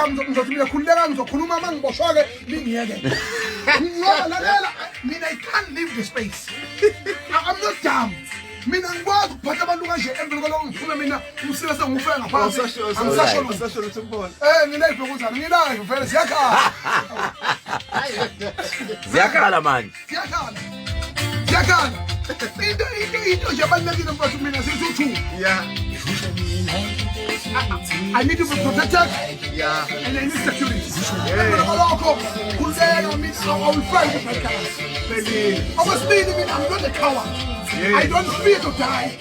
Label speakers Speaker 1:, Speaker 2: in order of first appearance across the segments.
Speaker 1: Cha, ngizothi mina khululeka, ngizokhuluma uma ngiboshwa-ke, ningiyeke. Ngoba lalela, mina I can't leave the space. I'm not dumb. Mina ngikwazi ukuphatha abantu kanje, emveni kwaloko ngiphume mina umsila sengufeka ngaphansi. Angisasho lutho.
Speaker 2: Awusasho lutho kubona.
Speaker 1: Ngilive kuzana, ngilive vele, ziyakhala.
Speaker 3: Ziyakhala manje.
Speaker 1: Ziyakhala. Ziyakhala. Into nje ebalulekile mfowethu, mina sithi two. I need to be protected. And I need security. Emveni kwalokho, khululeka, mina I will fight with my cars. Okwesibili, mina I'm not a coward. I don't fear to die.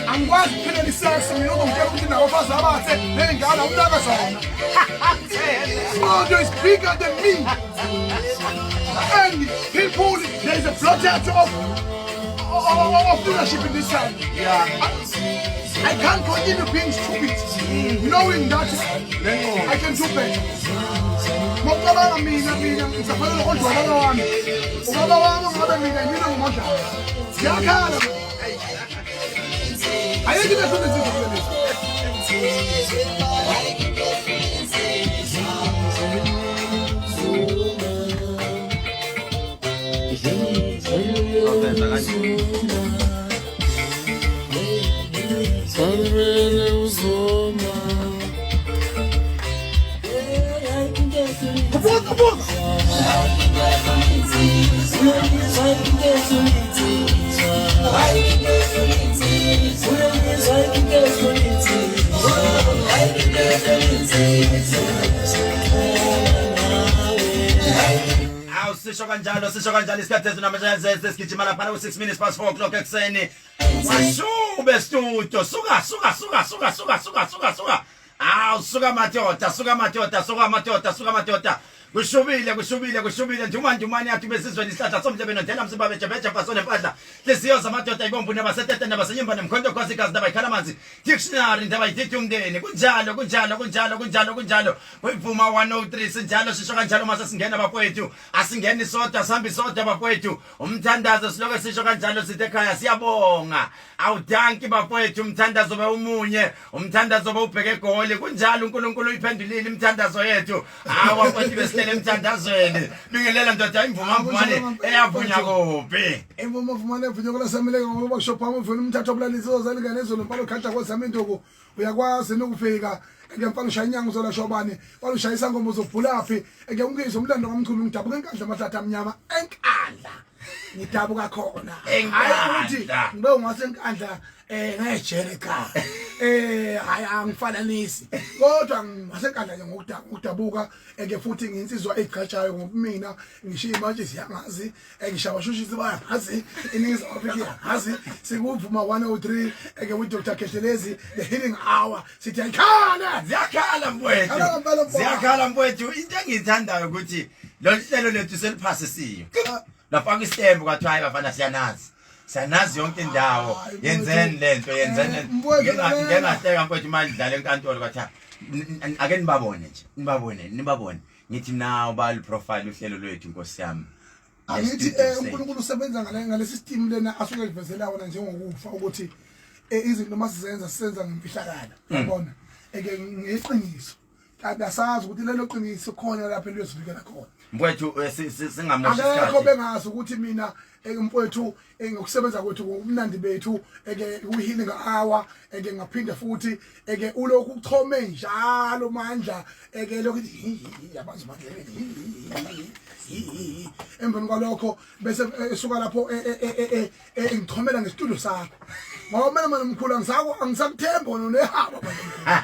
Speaker 1: Angikwazi ukuphilela isex, mina uzongitshela ukuthi nabafazi abathe ney'ngane awunaka zona. Ingqondo is bigger than me. And people, there is a blockade of leadership in this town. I can't continue being stupid, knowing that I can do better. Ngokucabanga mina ngisafanele kodwa ubaba wami. Ubaba wami ngabe mina yimina ngimondlayo. Ziyakhala. Ayikho into ehlule insizwa kule lizwe.
Speaker 3: Awuzenza kanje.
Speaker 1: Khuphuka, khuphuka.
Speaker 3: Awu, sisho kanjalo, sisho kanjalo, isikhathi sethu namhlanje sesigijima lapha ku 6 minutes past 4 o'clock ekuseni. Washube studio, suka suka suka suka suka suka suka suka. Awu, suka madoda, suka madoda, suka madoda, suka madoda. Kushubile, kushubile, kushubile. Nduma ndumane yathi besizweni isihlahla somdlebe nondela msiba beje beje fasone mfadla. Hliziyo zamadoda ibomvu nabasetete nabasenyimba nemkhonto khosi igazi ndaba amanzi. Dictionary ndaba yidithi umndeni. Kunjalo, kunjalo, kunjalo, kunjalo, kunjalo. Kuyivuma 103 sinjalo, sisho kanjalo mase singena bafowethu. Asingeni sodwa, sihambi sodwa bafowethu. Umthandazo siloke sisho kanjalo, sithi ekhaya siyabonga. Awudanki bafowethu, umthandazo bewumunye, umthandazo bewubheke egoli. Kunjalo, uNkulunkulu uyiphendulile imithandazo yethu. Hawu bafowethu, besihlele emthandazweni. Bingelela ndoda, imvuma mvumane eyavunya kuphi?
Speaker 1: Imvuma vumane evunywa kwelasemeleka ngoba kushophama uvuna umthatho obulala insizwa zalingane ezulu mfana ukhatha kwezami induku uyakwazi nokufika eke mfana ushaya inyanga uzolasha ubani mfana ushaya isangoma uzobhulaphi eke ungizwe umlando kaMchunu. Ngidabuka eNkandla, amahlathi amnyama eNkandla ngidabuka khona. Hayi ukuthi
Speaker 3: Enkandla.
Speaker 1: Ngibe ungaseNkandla ngejele, cha, hayi, angifananisi, kodwa ngaseNkandla nje ngokudabuka eke futhi nginsizwa eziqhatshayo ngobumina. Ngishiya imantshi siyangazi, ngishawashushisi bayangazi, iNingizimu Afrika iyangazi. Sikuvuma 103 eke with Dr Khehlelezi, the healing hour, sithi ayikhale.
Speaker 3: Ziyakhala mfowethu.
Speaker 1: Khala ngempela, mfowethu.
Speaker 3: Ziyakhala mfowethu. Into engiyithandayo ukuthi lolu hlelo lethu seliphasisiwe, lafaka isitembu, kwathiwa hayi bafana, siyanazi, siyanazi yonke indawo.
Speaker 1: Hayi,
Speaker 3: Yenzeni lento, yenzeni lento.
Speaker 1: Mfowethu, lalela.
Speaker 3: Ngengahleka mfowethu imali idlala enkantolo, kwathiwa ake nibabone nje, nibabone, nibabone. Ngithi naw bali profile uhlelo lwethu, nkosi yami.
Speaker 1: Angithi
Speaker 3: Studio sethu.
Speaker 1: uNkulunkulu usebenza ngalesi system lena asuke livezela wona njengokufa ukuthi izinto masizenza sisenza ngemfihlakalo, yabona, eke ngeqiniso, kanti asazi ukuthi lelo qiniso khona lapho eliyozivikela khona.
Speaker 3: Mfowethu, singamoshi
Speaker 1: Akekho
Speaker 3: isikhathi.
Speaker 1: bengazi ukuthi mina mfowethu ngokusebenza kwethu ngobumnandi bethu eke ku-healing hour eke ngaphinda futhi eke ulokhu uchome njalo mandla eke lokhu yabazi mandla emveni kwalokho bese esuka lapho ngichomela ngesitudio sakho, ngoba mina manje mkhulu angisako angisakuthembi wona unehaba manje mkhulu.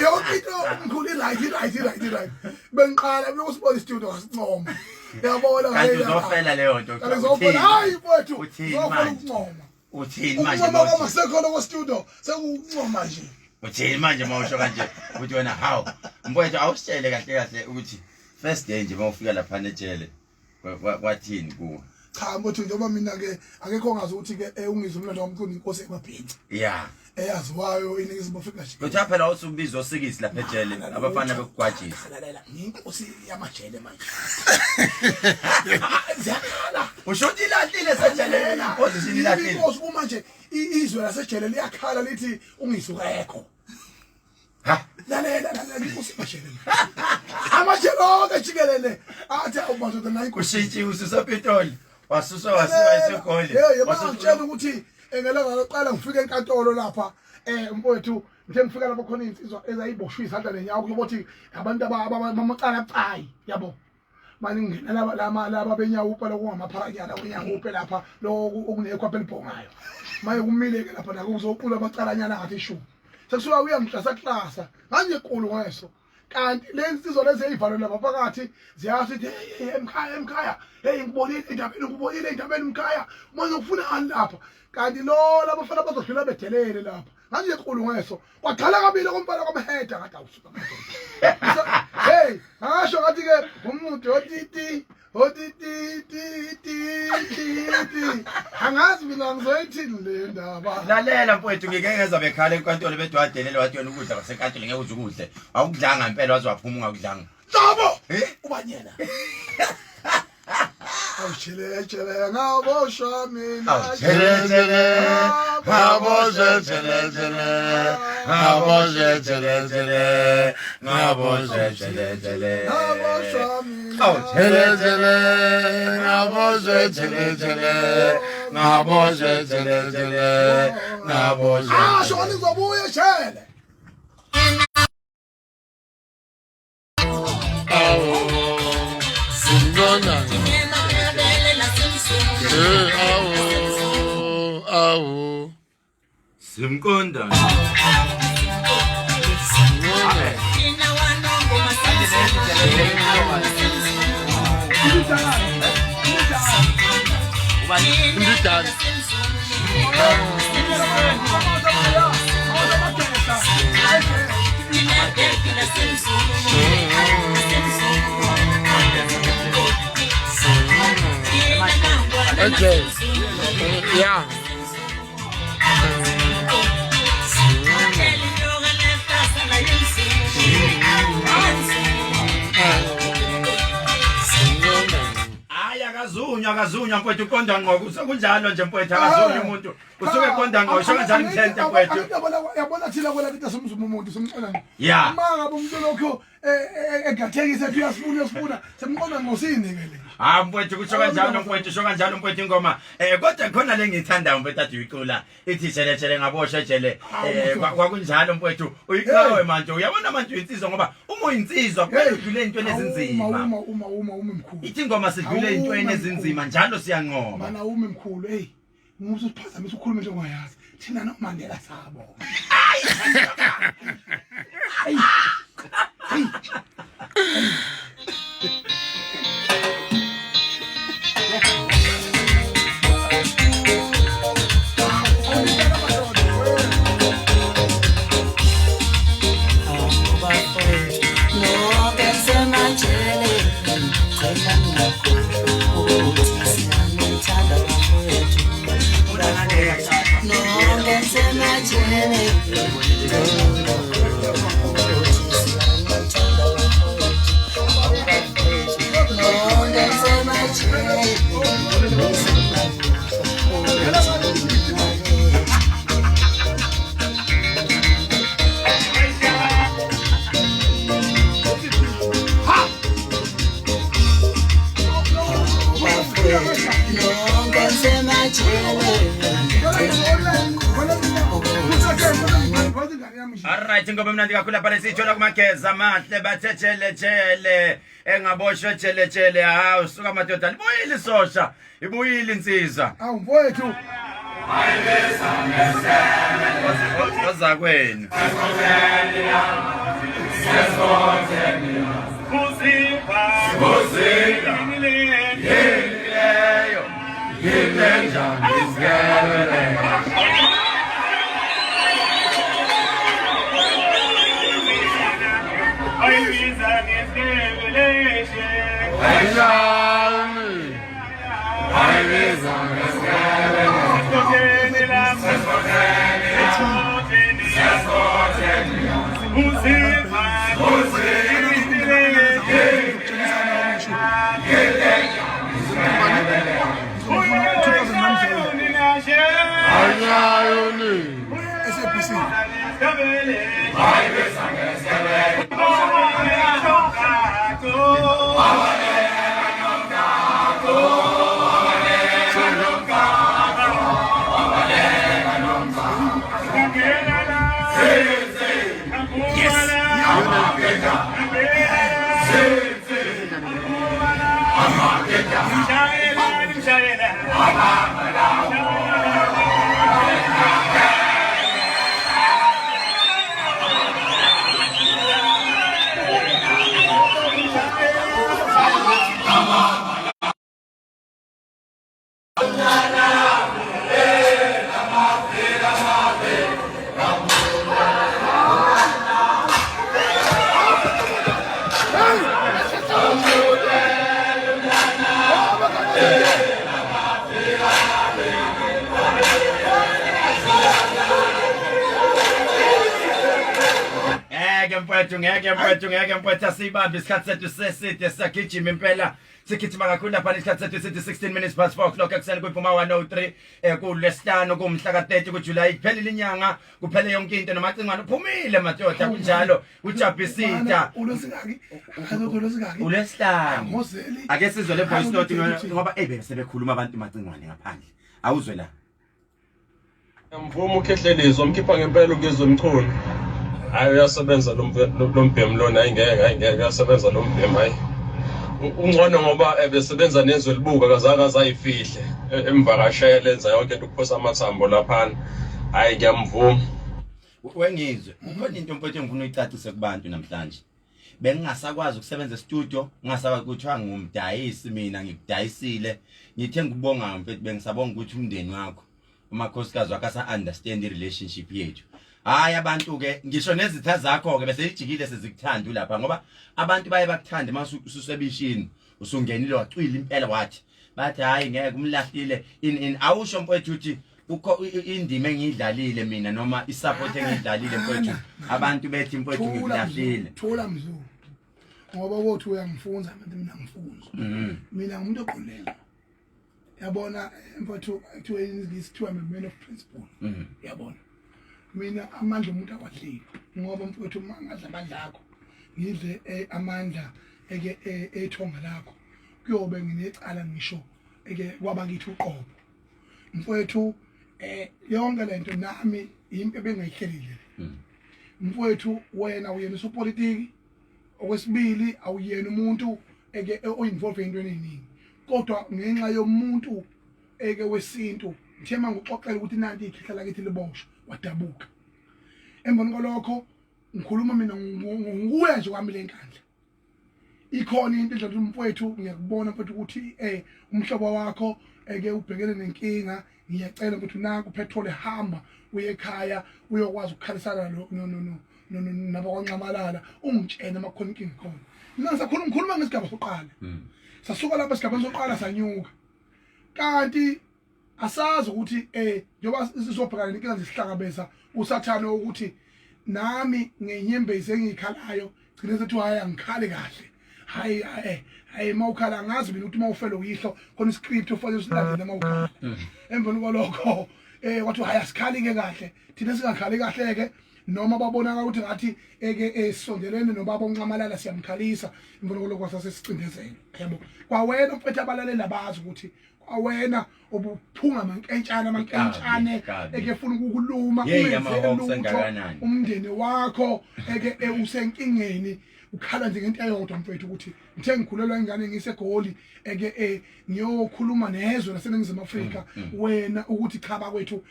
Speaker 1: Yonke into mkhulu i-right, i-right, i-right, i-right. Bengiqala bekusibona istudio wasincoma, uyabona.
Speaker 3: Kanti uzofela leyo nto.
Speaker 1: Kanti ngizofela, hayi mfowethu.
Speaker 3: Uthini
Speaker 1: Ngizofela
Speaker 3: manje?
Speaker 1: ukuncoma.
Speaker 3: Uthini manje?
Speaker 1: Ukuncoma kwamasekhona kwestudio sekuncoma nje.
Speaker 3: Uthini manje mawusho kanje ukuthi wena, hawu mfowethu, awusitshele kahle kahle ukuthi first day nje mawufika lapha nejele kwathini kuwe?
Speaker 1: Cha mfowethu, njengoba mina-ke akekho ongazi ukuthi-ke ungizwe umlando wamculo, inkosi emabhinca eyaziwayo iNingizimu Afrika nje.
Speaker 3: Kuthiwa phela usubizwa osikisi lapha ejele, abafana bekugwajisa.
Speaker 1: Lalela, ngiyinkosi yamajele manje, ziyakhala.
Speaker 3: Usho ukuthi ilahlile sejele, position ilahlile.
Speaker 1: Inkosi uma nje izwe lasejele liyakhala lithi ungizwe ekho.
Speaker 3: Ha.
Speaker 1: Lalela, lalela, inkosi yamajele. Wonke jikelele athi awumadoda nayi
Speaker 3: Kushintshiwe ususepitoli. Wasuswa wasiwa eSegoli.
Speaker 1: Hey, yebo ngitshela ukuthi ngelanga lokuqala ngifike enkantolo lapha mfowethu ngithe ngifika lapho khona insizwa ezayiboshwe izandla nenyawo kuyobothi abantu abamacala abucayi yabo. Manje ngingena laba lama laba benyawupa lokungamapharanyana kwenyawupe lapha lokhu okunekhwapha elibhongayo. Manje kumile ke lapha nako kuzoqula amacalanyana ngathi shu. Sekusuka uyangihlasa klasa. Nganje kulu ngeso. Kanti lensizwa lezi ezivalwe lapha phakathi ziyasithi hey emkhaya emkhaya hey ngikubonile endabeni ngikubonile endabeni mkhaya manje ufuna ani lapha kanti lo labafana bazodlula bedelele lapha nganje kulu ngeso kwagcala kabili komfana kwamheda ngathi awusuka madoda hey ngasho ngathi ke umuntu otiti otiti ti ti ti ti angazi mina ngizoyithini le ndaba.
Speaker 3: Lalela mfowethu, ngike ngezwa bekhala enkantolo bethi wadelela wathi wena ukudla kwasenkantolo ngeke uze ukudle. Awukudlanga impela waze waphuma ungakudlanga.
Speaker 1: Nhlobo
Speaker 3: Eh?
Speaker 1: ubanyela. Awujele jele ngaboshwa mina.
Speaker 3: Awujele
Speaker 2: jele, ngaboshwa jele jele, ngaboshwa jele jele, ngaboshwa jele jele.
Speaker 1: Ngaboshwa mina.
Speaker 2: Jele jele, ngaboshwa jele jele, ngaboshwa jele jele, ngaboshwa.
Speaker 1: Asho nizobuya jele.
Speaker 2: Awu, simkona. Awu, awu.
Speaker 3: Simqonda.
Speaker 2: Indidane. Okay. Yeah.
Speaker 3: Hayi akazunywa akazunywa mfowethu uqonda ngqo kunjalo nje mfowethu akazunywa umuntu usuke eqonda ngqo usho kanjani mthente mfowethu.
Speaker 1: Yabona thina kwela kithi simzuma umuntu simqonda ngqo.
Speaker 3: Yeah.
Speaker 1: Uma ngabe umuntu lokho egathekisa ethi uyasifuna uyasifuna simqonda ngqo siyinike le.
Speaker 3: Hayi mfowethu kusho kanjalo mfowethu usho kanjalo mfowethu ingoma kodwa khona le ngiyithandayo mfowethu ade uyicula ithi jele jele ngaboshwa jele kwakunjalo mfowethu uyiqhawe manje uyabona manje uyinsizwa ngoba uma uyinsizwa kumele udlule ey'ntweni ezinzima.
Speaker 1: Uma uma uma uma mkhulu.
Speaker 3: Ithi ingoma sidlule ey'ntweni ezinzima njalo siyanqoba.
Speaker 1: Mana ume mkhulu hey musu usiphazamisa ukhulume into ongayazi thina noMandela sabo. Hayi. Hayi.
Speaker 3: Alright ngoba mnandi kakhulu lapha lesithola kumageza amahle bathe jele jele engaboshwe jele jele hawu suka madoda libuyile isosha ibuyile insizwa.
Speaker 1: Awu mfowethu.
Speaker 3: Ozakwenu.
Speaker 1: SABC.
Speaker 3: Ngeke mfowethu, ngeke mfowethu, ngeke mfowethu, asibambe isikhathi sethu seside, sagijima impela, sigijima kakhulu lapha. Isikhathi sethu sithi 16 minutes past 4 o'clock ekuseni kwiPhuma 103 kulesihlanu kumhla ka-30 kuJuly. Kuphelile inyanga, kuphele yonke into, nomacingwane uphumile madoda, kunjalo, ujabhisita.
Speaker 1: Ulosingaki? Ulosingaki?
Speaker 3: Ulesihlanu.
Speaker 1: Angozeli.
Speaker 3: Ake sizwe le voice note
Speaker 1: Hayi,
Speaker 3: ngoba ey sebekhuluma abantu macingwane ngaphandle. Awuzwe la.
Speaker 4: Mvumo uKhehlelezi wamkhipha ngempela uNgizwe Mchunu. Hayi, uyasebenza lo mbhemu lona, hayi ngeke, hayi ngeke, uyasebenza lo mbhemu, hayi. Ungcono ngoba ebesebenza nezwe libuka, akazange azayifihle, emvakashele, enza yonke into, ukuphosa amathambo laphana. Hayi, ngiyamvuma.
Speaker 3: Wengizwe, kukhona into mfowethu engifuna uyicacise kubantu namhlanje. Bengingasakwazi ukusebenza e-studio, ngingasakwazi, kuthiwa ngumdayisi mina, ngikudayisile. Ngithe ngikubonga mfethu, bengisabonga ukuthi umndeni wakho, umakhosikazi wakho asa understand i-relationship yethu. Hayi, abantu ke, ngisho nezitha zakho ke bese ijikile sezikuthanda lapha, ngoba abantu baye bakuthande mase ususebishini, usungenile wacwila impela, wathi bathi hayi ngeke umlahlile in awusho mfowethu uthi ukho indima engiyidlalile mina noma isupport engiyidlalile mfowethu, abantu bethi mfowethu
Speaker 1: Thula,
Speaker 3: ngikulahlile.
Speaker 1: Mzulu, thula mzulu, ngoba wothi uyangifunza manje, mina ngifunza. Mina ngumuntu oqondile, yabona mfowethu, kuthiwa isingisi kuthiwa I'm a man of principle. Yabona, mina amandla omuntu awadliwa, ngoba mfowethu uma ngadla amandla akho, ngidle amandla eke ethonga lakho, kuyobe nginecala ngisho eke kwabakithi uqobo. Mfowethu, yonke lento nami impi ebengayihlelile. Mfowethu, wena uyena usopolitiki, okwesibili awuyena umuntu eke o-involve entweni eziningi, kodwa ngenxa yomuntu eke wesintu ngithe manguxoxela ukuthi nanti ikhehla lakithi liboshwa, wadabuka. Emveni kwalokho ngikhuluma mina ngokuya nje kwami lenkandla, ikhona into endlela, mfowethu, ngiyakubona mfowethu ukuthi umhlobo wakho eke ubhekene nenkinga, ngiyacela mfowethu, naku petrol, hamba uye ekhaya uyokwazi ukukhalisana lo no no no no no nabakwaNxamalala, ungitshene uma kukhona inkinga khona. Mina ngisakhuluma, ngikhuluma ngesigaba sokuqala. Sasuka lapha esigabeni sokuqala sanyuka, kanti asazi ukuthi njengoba sizobhekana nenkinga zisihlangabeza usathane, ukuthi nami ngenyembezi engiyikhalayo gcine sethi hayi, angikhali kahle, hayi hayi hayi, mawukhala angazi mina ukuthi mawufele uyihlo khona iscript ofanele usilandele mawukhala. Emveni kwalokho wathi hayi, asikhali ke kahle thina, singakhali kahle ke noma babonakala ukuthi ngathi eke esondelene nobaba uNxamalala siyamkhalisa. Emveni kwalokho sasesicindezelo, yabo, kwawena mfethu, abalaleli abazi ukuthi kwawena obuphunga amankentshane amankentshane
Speaker 3: Kabi.
Speaker 1: eke funa ukukuluma,
Speaker 3: Yeyi,
Speaker 1: ungenze
Speaker 3: ama-hawks
Speaker 1: lutho.
Speaker 3: angakanani.
Speaker 1: Umndeni wakho eke usenkingeni, ukhala nje ngento eyodwa mfethu, ukuthi ngithe ngikhulelwa ingane ngiseGoli eke ngiyokhuluma nezwe laseNingizimu Afrika, wena ukuthi cha bakwethu,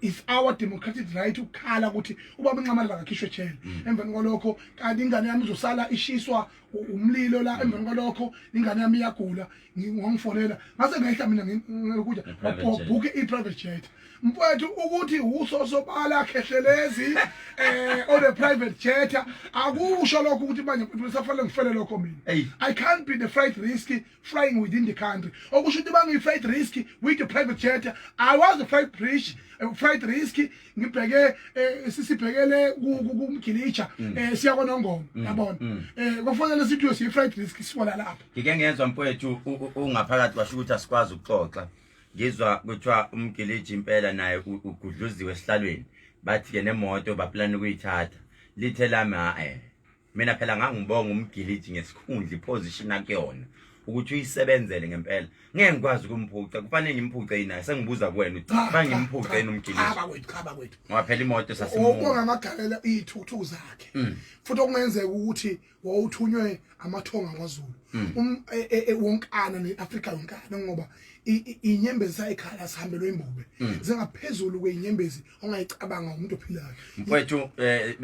Speaker 1: it's our democratic right ukukhala ukuthi ubaba uNxamalala akakhishwe ejele. Emveni kwalokho kanti ingane yami izosala ishiswa umlilo la. Emveni kwalokho ingane yami iyagula, wangifonela ngase ngehla mina ngikudla
Speaker 3: I-private jet.
Speaker 1: Bhuke i-private jet mfowethu, ukuthi usosobala Khehlelezi on a private jet, akusho lokho ukuthi manje mfowethu safanele ngifele lokho mina.
Speaker 3: Eyi.
Speaker 1: I can't be the flight risk flying within the country, okusho ukuthi bangiyi-flight risk with the private jet. I was a flight risk, flight risk ngibheke sisibhekele kumgilija siya kwaNongoma, yabona, kwafanele sithi siyi-flight risk siwala lapho.
Speaker 3: Ngike ngezwa mfowethu ungaphakathi kwasho ukuthi asikwazi ukuxoxa, ngizwa kuthiwa umgiliji impela naye ugudluziwe esihlalweni, bathi ke nemoto baplana ukuyithatha, lithe lami ha mina phela ngangibonga umgiliji ngesikhundla, iposition akuyona. Ukuthi uyisebenzele ngempela. Ngeke ngikwazi ukumphuca, kufanele ngimphuce yini naye? Sengibuza kuwena ukuthi kufanele ngimphuce yini umgilisi?
Speaker 1: Cha bakwethu, cha bakwethu.
Speaker 3: Ngoba phela imoto sasimuka.
Speaker 1: Okubonga amagalelo iy'thuthu zakhe. Futhi okungenzeka ukuthi wawuthunywe amathonga kwaZulu. Wonkana neAfrika yonkana ngoba inyembezi sayikhala sihambelwe imbube. Zingaphezulu kwenyembezi ongayicabanga umuntu ophilayo.
Speaker 3: Mfowethu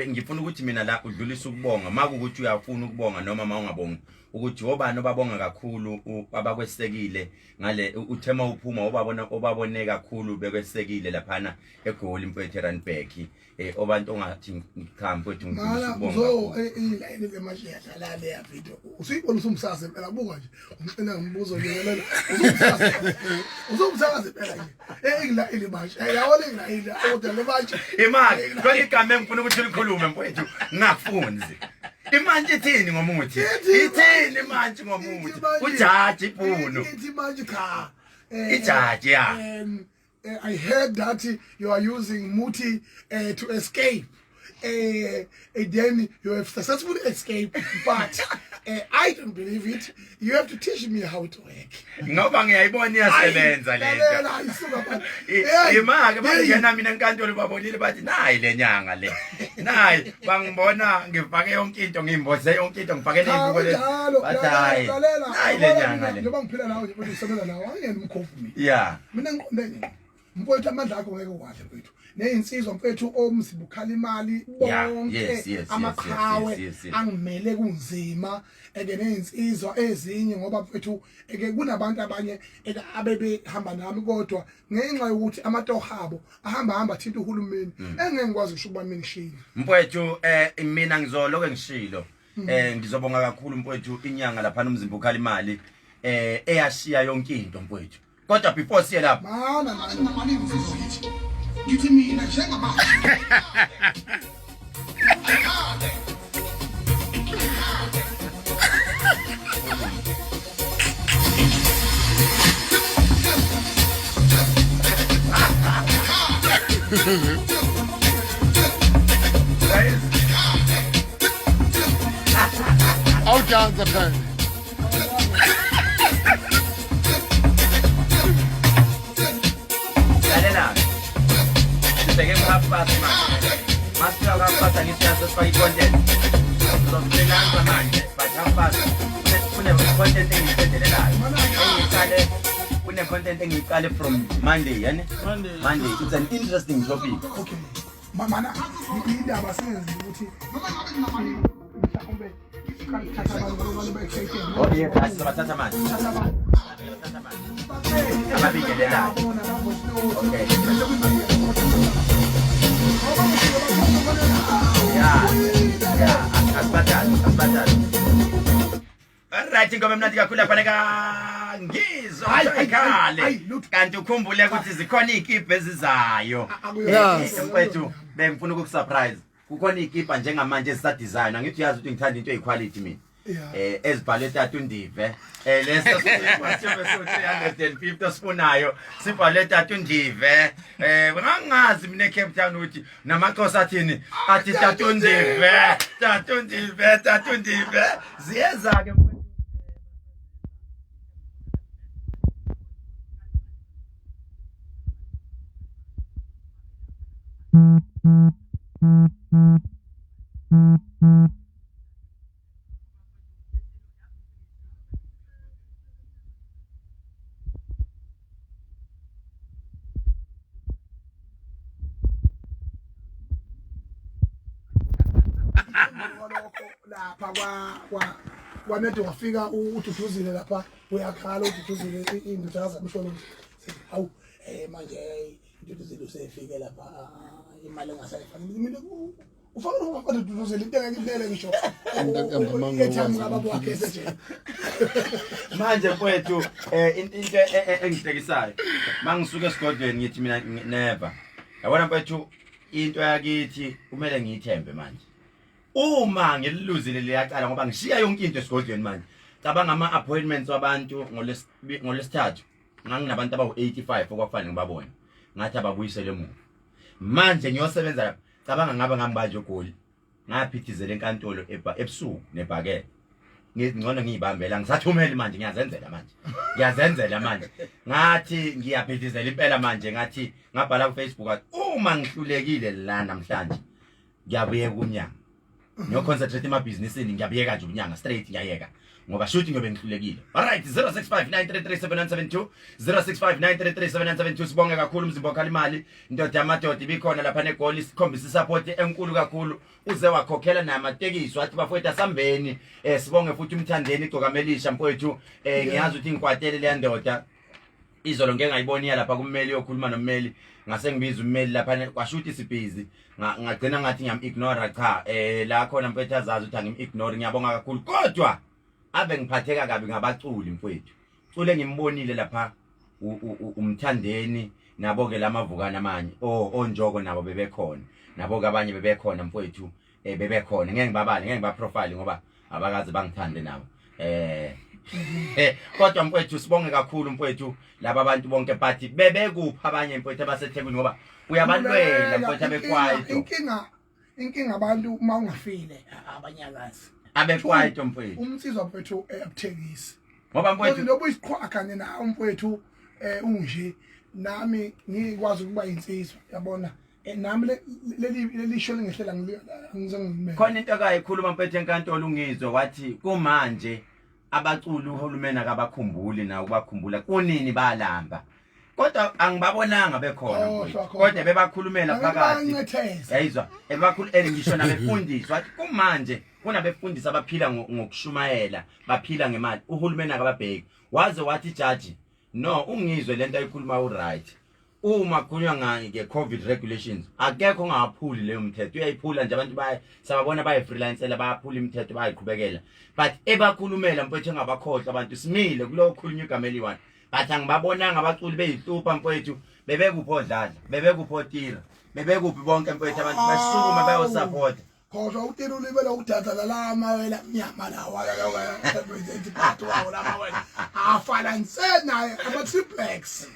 Speaker 3: ngifuna ukuthi mina la udlulise ukubonga makukuthi uyafuna ukubonga noma mawungabongi ukuthi obani obabonga kakhulu abakwesekile ngale uthema uphuma obabona obabone kakhulu bekwesekile laphana eGoli mfowethu eRandburg obantu ongathi cha mfowethu ngidlulisa
Speaker 1: Mala
Speaker 3: ukubonga
Speaker 1: zo
Speaker 3: kakhulu.
Speaker 1: ilayini lemanje yadlala le ya video. Usuyibona usumsakazi impela buka nje. Umqina ngombuzo nje lena. Usumsakazi. Usumsakazi impela nje. Ilayini manje. Yabona ilayini kodwa le manje.
Speaker 3: Imali kodwa igama engifuna ukuthi ulikhulume mfowethu ngafunzi. Imantshi ithini ngomuthi? Ithini imantshi ngomuthi? Ujaji ibhunu.
Speaker 1: Ithi manje cha.
Speaker 3: Ijaji ya.
Speaker 1: I heard that you are using muti to escape. And then you have successfully escaped, but I don't believe it. You have to teach me how to work.
Speaker 3: Ngoba ngiyayibona iyasebenza lento.
Speaker 1: Lalela, isuka phansi. Hey,
Speaker 3: Imake
Speaker 1: hey.
Speaker 3: bangena mina enkantolo babonile bathi nayi le nyanga le. Nayi bangibona ngifake yonke into ngimboze yonke into ngifake
Speaker 1: Cha,
Speaker 3: nezibuko lezi.
Speaker 1: kunjalo.
Speaker 3: Bathi hayi.
Speaker 1: Lalela,
Speaker 3: Nayi le
Speaker 1: lalela,
Speaker 3: nyanga
Speaker 1: mina,
Speaker 3: le.
Speaker 1: Njengoba ngiphila nawe nje mfowethu ngisebenza nawe angiyena umkhovu mina.
Speaker 3: Yeah.
Speaker 1: Mina ngiqonde nje. Mfowethu amandla akho ngeke uwadle mfowethu. Nezinsizwa mfowethu omzimba ukhala imali
Speaker 3: Yeah,
Speaker 1: bonke
Speaker 3: yes, yes, yes,
Speaker 1: amaqhawe
Speaker 3: yes, yes, yes.
Speaker 1: angimele kunzima eke nezinsizwa ezinye ngoba mfowethu eke kunabantu abanye eke abebehamba nami kodwa ngenxa yokuthi amatoho abo ahamba hamba thinta uhulumeni engeke ngikwazi ngisho ukuba mention.
Speaker 3: Mfowethu mina ngizoloke ngishilo. Ngizobonga kakhulu mfowethu inyanga lapha nomzimba ukhala imali eyashiya yonke into mfowethu. Kodwa before siye lapho
Speaker 1: Mana mana ngithi mina njengamanje
Speaker 2: Awudansa phela.
Speaker 3: Lalela. Sibheke ku-half past manje. Masifika ku-half past angithi sifake i-content. Sizofreelancer manje but half past kune-content engiyiqedelelayo. Engiyiqale kune-content engiyiqale from Monday, yani?
Speaker 5: Monday.
Speaker 3: Monday. It's an interesting topic.
Speaker 1: Okay. Mana indaba senze ukuthi mhlawumbe thatha abantu abantu ba-excited.
Speaker 3: Oh yeah, guys, sizobathatha manje.
Speaker 1: Thatha abantu.
Speaker 3: Ababingelelayo. Okay. Yeah. Yeah, asibathathe, asibathathe. Alright, ingoma emnandi kakhulu lapha ka ngizwa
Speaker 1: Hayi, hayi,
Speaker 3: ikhale.
Speaker 1: hayi, lutho.
Speaker 3: Kanti ukhumbule ukuthi zikhona izikipa ezizayo.
Speaker 2: Yes.
Speaker 3: Mfethu, bengifuna ukukusurprise. Kukhona izikipa njengamanje ezisa-design. Angithi uyazi ukuthi ngithanda into eyiquality mina.
Speaker 1: Yeah.
Speaker 3: Ezibhalwe tatu ndive. Leso sikipa siyobe siwu 350 osifunayo. Sibhalwe tatu ndive. Ngangazi mina eCape Town ukuthi namaXhosa athini athi tatu ndive, tatu ndive, tatu ndive. Ziyeza ke mfethu.
Speaker 1: Kwalokho lapha kwa kwa kwaNede wafika uDuduzile lapha uyakhala uDuduzile indodakazi kaMsholozi. Hawu manje uDuduzile usefike lapha imali engasayifani mina ufaka ufaka uDuduzile into engeke impele ngisho
Speaker 2: Into
Speaker 1: i-airtime kababa wakhe esejele.
Speaker 3: Manje mfowethu into engihlekisayo mangisuka esigodlweni ngithi mina never yabona mfowethu into yakithi kumele ngiyithembe manje uma ngililuzile liyacala ngoba ngishiya yonke into esigodlweni manje. Cabanga ama appointments wabantu ngolesithathu nganginabantu abawu-85 okwakufanele ngibabone, ngathi ababuyisele emuva. Manje ngiyosebenza lapha. Cabanga ngabe ngangibanje egoli, ngaphithizela enkantolo ebusuku nebhakede. Ngingcono ngiyibambela ngisathumeli manje ngiyazenzela manje. Ngiyazenzela manje. Ngathi ngiyaphithizela impela manje ngathi ngabhala ku Facebook ngathi uma ngihlulekile la namhlanje ngiyabuyeka umnyango. Ngiyo concentrate emabhizinisini ngiyabuyeka nje umnyanga straight ngiyayeka. Ngoba shuthi ngiyobe ngihlulekile. Alright 0659337972 0659337972 sibonge kakhulu umzimba okhala imali indoda yamadoda ibikhona lapha negoli sikhombisa isupport enkulu kakhulu uze wakhokhela namatekisi wathi bafowethu asambeni eh sibonge futhi umthandeni igcokamelisha mfowethu eh ngiyazi ukuthi ngikwatele leya ndoda izolo ngeke ngayibona iya lapha kummeli yokhuluma nommeli ngase ngibiza ummeli lapha kwasho ukuthi sibhizi ngagcina ngathi ngiyam-ignora cha eh la khona mfethu azazi ukuthi angim-ignore ngiyabonga kakhulu kodwa ave ngiphatheka kabi ngabaculi mfowethu cule ngimbonile lapha umthandeni nabo ke lamavukana amanye o onjoko nabo bebekhona nabo ke abanye bebekhona mfowethu eh bebekhona ngeke ngibabale ngeke ngibaprofile ngoba abakaze bangithande nabo eh eh kodwa mfowethu sibonge kakhulu mfowethu laba abantu bonke but bebekupha abanye mfowethu abaseThekwini ngoba uyabalwela mfowethu abekwaito
Speaker 1: inkinga inkinga abantu uma ungafile abanyakazi
Speaker 3: abekwaito mfowethu
Speaker 1: umsizwa mfowethu eyabuthengisi
Speaker 3: ngoba mfowethu
Speaker 1: lobu isiqhwaga nawe mfowethu eh unje nami ngikwazi ukuba insizwa yabona eh, nami leli leli sho lingehlela ngizongimela
Speaker 3: khona into akayikhuluma mfethu enkantolo ungizwe wathi kumanje abaculi uhulumeni akabakhumbuli na ukubakhumbula kunini balamba kodwa angibabonanga bekhona
Speaker 1: Oh,
Speaker 3: mfowethu.
Speaker 1: hlwa khona.
Speaker 3: kodwa bebakhulumela phakathi
Speaker 1: Bayancetheza.
Speaker 3: yayizwa ebakhulu and ngisho nabefundisi wathi kumanje kunabefundisi abaphila ngokushumayela baphila ngemali uhulumeni akababheki waze wathi jaji no ungizwe lento ayikhuluma uright uma kukhulunywa nge covid regulations akekho ongaphuli leyo mthetho uyayiphula nje abantu baye sababona baye freelancela bayaphula imithetho bayayiqhubekela but ebakhulumela mfowethu engabakhohlwa abantu simile kulowo khulunywa igama eliyi-one but angibabonanga abaculi beyihlupha mfowethu bebekuphi odladla bebekuphi otira bebekuphi bonke mfowethu abantu basukume bayosapota
Speaker 1: Khohlwa utira ulibele ukudada la mawele amnyama lawa represent part wawo la mawele afana nse naye ama triplex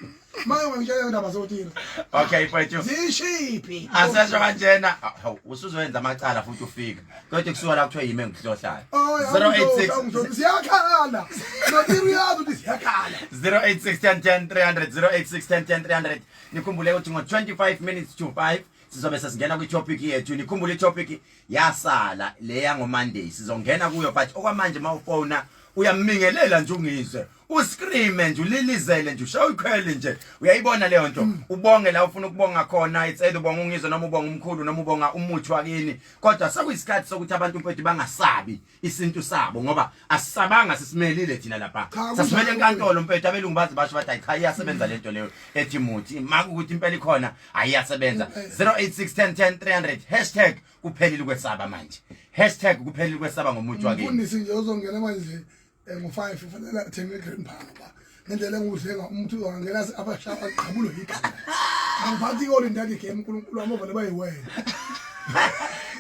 Speaker 1: manje ungangitshela indaba zotira
Speaker 3: okay mfowethu
Speaker 1: zishiphi
Speaker 3: asesho kanjena hawu usuzoyenza amacala futhi ufika kodwa kusuka la kuthiwa yimi engikuhlohlayo
Speaker 1: Oh,
Speaker 3: 086
Speaker 1: ziyakhala notira uyazi ukuthi ziyakhala
Speaker 3: 086 10 10 300 086 10 10 300 nikhumbule ukuthi ngo-25 minutes to 5 sizobe sesingena kwi-topic yethu nikhumbule i-topic yasala le yango-monday sizongena kuyo but okwamanje uma ufona uyamingelela nje ungizwe uscreame nje ulilizele nje ushaye uyikhwele nje uyayibona leyo nto ubonge la ufuna ukubonga khona it's either ubonga ungizwe noma ubonga umkhulu noma ubonga umuthi wakini kodwa sekuyisikhathi sokuthi abantu mfethu bangasabi isintu sabo ngoba asisabanga sisimelile thina lapha
Speaker 1: Cha,
Speaker 3: sasimele
Speaker 1: kunjalo.
Speaker 3: enkantolo mfethu abelungu bazi basho bathi ayi cha iyasebenza lento leyo ethi muthi makukuthi impela ikhona ayiyasebenza 086 10 10 300 #kuphelile ukwesaba manje #kuphelile ukwesaba ngomuthi wakini
Speaker 1: umfundisi nje ozongena manje ngo-5 ufanele athenge i-green power ngendlela engiwudlenga umuntu uzongena abashaya aqhabulwe yikhanda angiphathi iyolindela igame unkulunkulu wami ovele bayiwena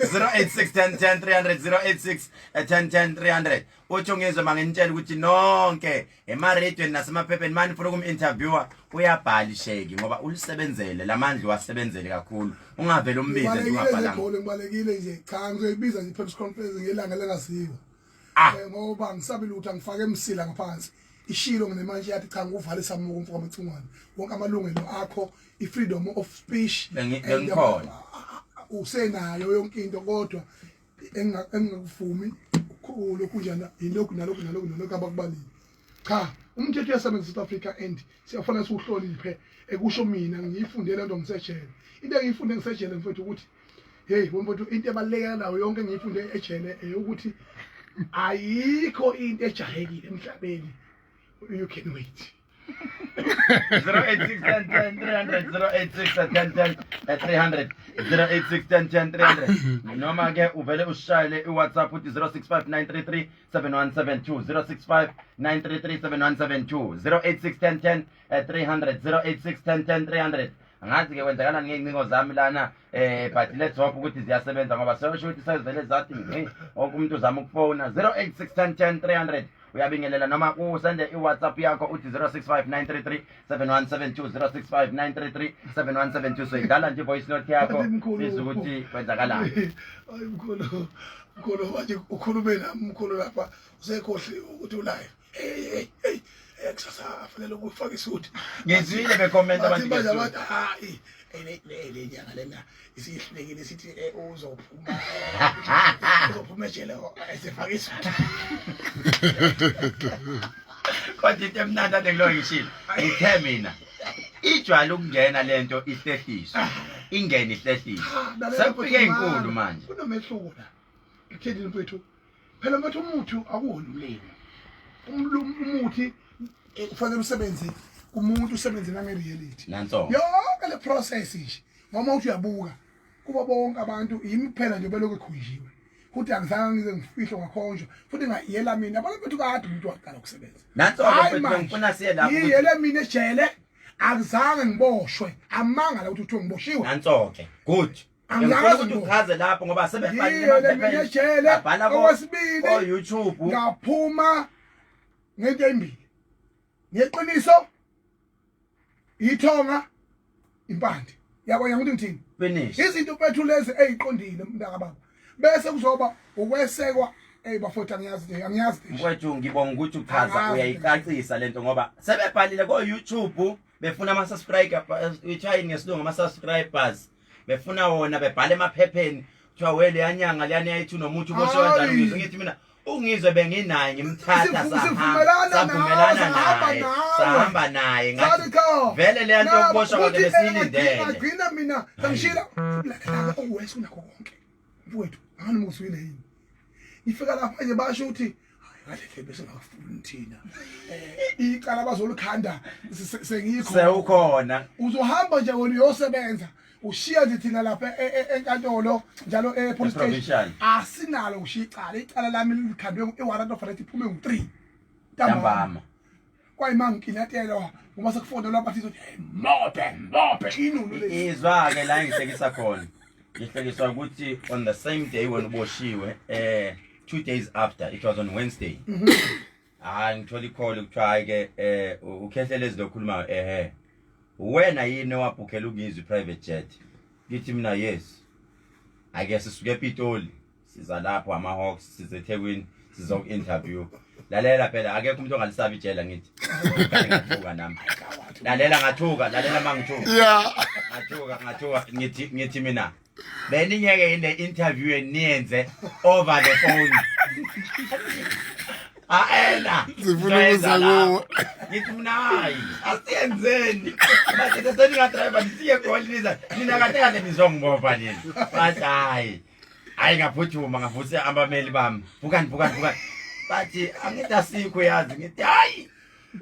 Speaker 3: 086 10 10 300 086 10 10 300 uthi ungizwe manginitshela ukuthi nonke emarediyweni nasemaphepheni mani funa ukum-interviewa uyabhala isheki ngoba ulisebenzele lamandla uwasebenzele kakhulu ungavele umbize nje
Speaker 1: ngibalekile nje
Speaker 3: ungabhalanga
Speaker 1: egoli ngibalekile nje cha ngizoyibiza nje i-press conference ngelanga lengaziwa
Speaker 3: Ah.
Speaker 1: Ngoba ngisabi lutho angifake emsila ngaphansi ishilo nginemantshi yathi cha ngikuvalisa muku mfo kamacingwane wonke amalungelo akho i-freedom of speech
Speaker 3: Bengikhona.
Speaker 1: Usenayo yonke into kodwa engingakuvumi lokhu njana yilokhu nalokhu nalokhu nalokhu abakubalile cha umthetho uyasebenza South Africa and siyafanele siwuhloniphe ekusho mina ngiyifundele into ngisejele into engiyifunde ngisejele mfethu ukuthi hey mfethu into ebaluleke nayo yonke engiyifunde ejele eyokuthi ayikho into ejahekile emhlabeni you can wait
Speaker 3: 086 10 10 300 086 10 10 300 086 10 10 300 noma ke uvele usishayele iWhatsApp uthi 065933 7172 065 933 7172 086 10 10 300 086 10 10 300 angazi ke kwenzakalani ngey'ncingo zami lana but let's hope ukuthi ziyasebenza ngoba seyosho ukuthi sezivele zathi ngci wonke umuntu uzama ukufona 086 10 10 300 uyabingelela noma usende i-whatsapp yakho uthi 065 933 7172 065 933 7172 so idlala nje i-voice note yakho
Speaker 1: Athi mkhulu.
Speaker 3: sizwe ukuthi kwenzakalani
Speaker 1: Hayi mkhulu. Mkhulu manje ukhulume nami mkhulu lapha usekhohliwe ukuthi ulive. Hey hey hey eh, kusasa afanele ukufaka isuthi.
Speaker 3: Ngizwile bekhomenta abantu
Speaker 1: Bathi manje
Speaker 3: ngesuthi.
Speaker 1: abantu hayi le le le nyanga lena isihlulekile sithi eh, uzophuma uzophuma ejele esefaka isuthi.
Speaker 3: Kodwa into emnandi ade kuloyo ngishilo. Ngithe mina ijwayele ukungena lento ihlehliswe. Ingene ihlehliswe.
Speaker 1: Lalela
Speaker 3: Sekufike
Speaker 1: mfowethu,
Speaker 3: inkulu manje.
Speaker 1: Kunomehluko la. Ekutheni mfowethu. Phela mfowethu umuthi akuwona umlimi. Umuthi eh, kufanele usebenze kumuntu usebenze nange reality.
Speaker 3: Nanso.
Speaker 1: Yonke le process nje ngoba uthi uyabuka kuba bonke abantu yimi kuphela nje belokhu ekhunjiwe. Futhi angizange ngize ngifihlwe ngakhonjwa futhi ngayiyela mina yabona mfethu kade umuntu waqala ukusebenza.
Speaker 3: Nanso-ke
Speaker 1: Hhayi
Speaker 3: mfethu
Speaker 1: manje,
Speaker 3: ngifuna siye lapho ukuthi-
Speaker 1: Ngiyele mina ejele akuzange ngiboshwe amanga la ukuthi kuthiwe ngiboshiwe.
Speaker 3: Nanso-ke. Good.
Speaker 1: Angikaze
Speaker 3: Ngifuna ukuthi
Speaker 1: ngibone.
Speaker 3: uchaze lapho ngoba sebebhalile
Speaker 1: Yiyele mina
Speaker 3: emaphepheni,
Speaker 1: ejele
Speaker 3: babhala ko-
Speaker 1: okwesibili
Speaker 3: ko-YouTube.
Speaker 1: ngaphuma ngento embili ngeqiniso ithonga impande yabona ukuthi ngithini
Speaker 3: Finish.
Speaker 1: izinto bethu lezi eziqondile mntaka baba bese kuzoba ukwesekwa ey bafowethu angiyazi nje angiyazi nje
Speaker 3: Mfowethu ngibonga ukuthi uchaza
Speaker 1: Angazi.
Speaker 3: uyayicacisa lento ngoba sebebhalile ko-YouTube befuna ama-subscriber ithiwa yini ngesilungu ama-subscribers befuna wona bebhala emaphepheni kuthiwa we leya nyanga leyani yayithi unomuthi uboshwe kanjani
Speaker 1: Hayi.
Speaker 3: ungizwe ngithi mina ungizwe benginaye ngimthatha
Speaker 1: Sivumelana
Speaker 3: savumelana
Speaker 1: nawe, sahamba
Speaker 3: naye
Speaker 1: nawe.
Speaker 3: sahamba naye ngathi
Speaker 1: Sathi cha.
Speaker 3: vele leya nto yokuboshwa kwakhe
Speaker 1: Futhi,
Speaker 3: besiyilindele
Speaker 1: ngagcina mina sangishila lalela okuwesi unakho konke mfowethu angani muzwile yini ngifika lapha nje basho ukuthi hayi kahle hle bese ngakufuni thina eh icala bazolikhanda sengikho
Speaker 3: sewukhona
Speaker 1: uzohamba nje wena uyosebenza ushiya nje thina lapha enkantolo njalo e-police station
Speaker 3: E-provincial.
Speaker 1: asinalo ngisho icala icala lami likhandwe i-warrant of arrest iphume ngo-3
Speaker 3: ntambama
Speaker 1: kwayima ngikinatelwa ngoba sekufonelwa bathi izothi hey mophe mophe inunu lezi
Speaker 3: izwa-ke la engihlekisa khona ngihlekiswa ukuthi on the same day wena uboshiwe eh 2 days after it was on Wednesday hayi ngithola i-call kuthiwa hayi-ke eh ukhehlelezi lokhulumayo ehe wena yini owabhukhela ukungizwa i-private jet ngithi mina yes ake sisuke ePitoli siza lapho ama-Hawks size eThekwini sizoku-interview lalela phela akekho umuntu ongalisabi ijela ngithi Ngaqale ngathuka nami lalela ngathuka lalela mangithuka ngathuka ngathuka ngithi ngithi mina beningeke yini le interview eniyenze over the phone aena
Speaker 2: Sifuna ukuza kuwe.
Speaker 3: ngithi mina hayi asiyenzeni bathi seningadriver nisiye goli niza nina kahle kahle nizongibopha nini bathi hayi hayi ngaphuthuma ngavuse abameli bami bukani bukani bukani bathi angithi asikho yazi ngithi hayi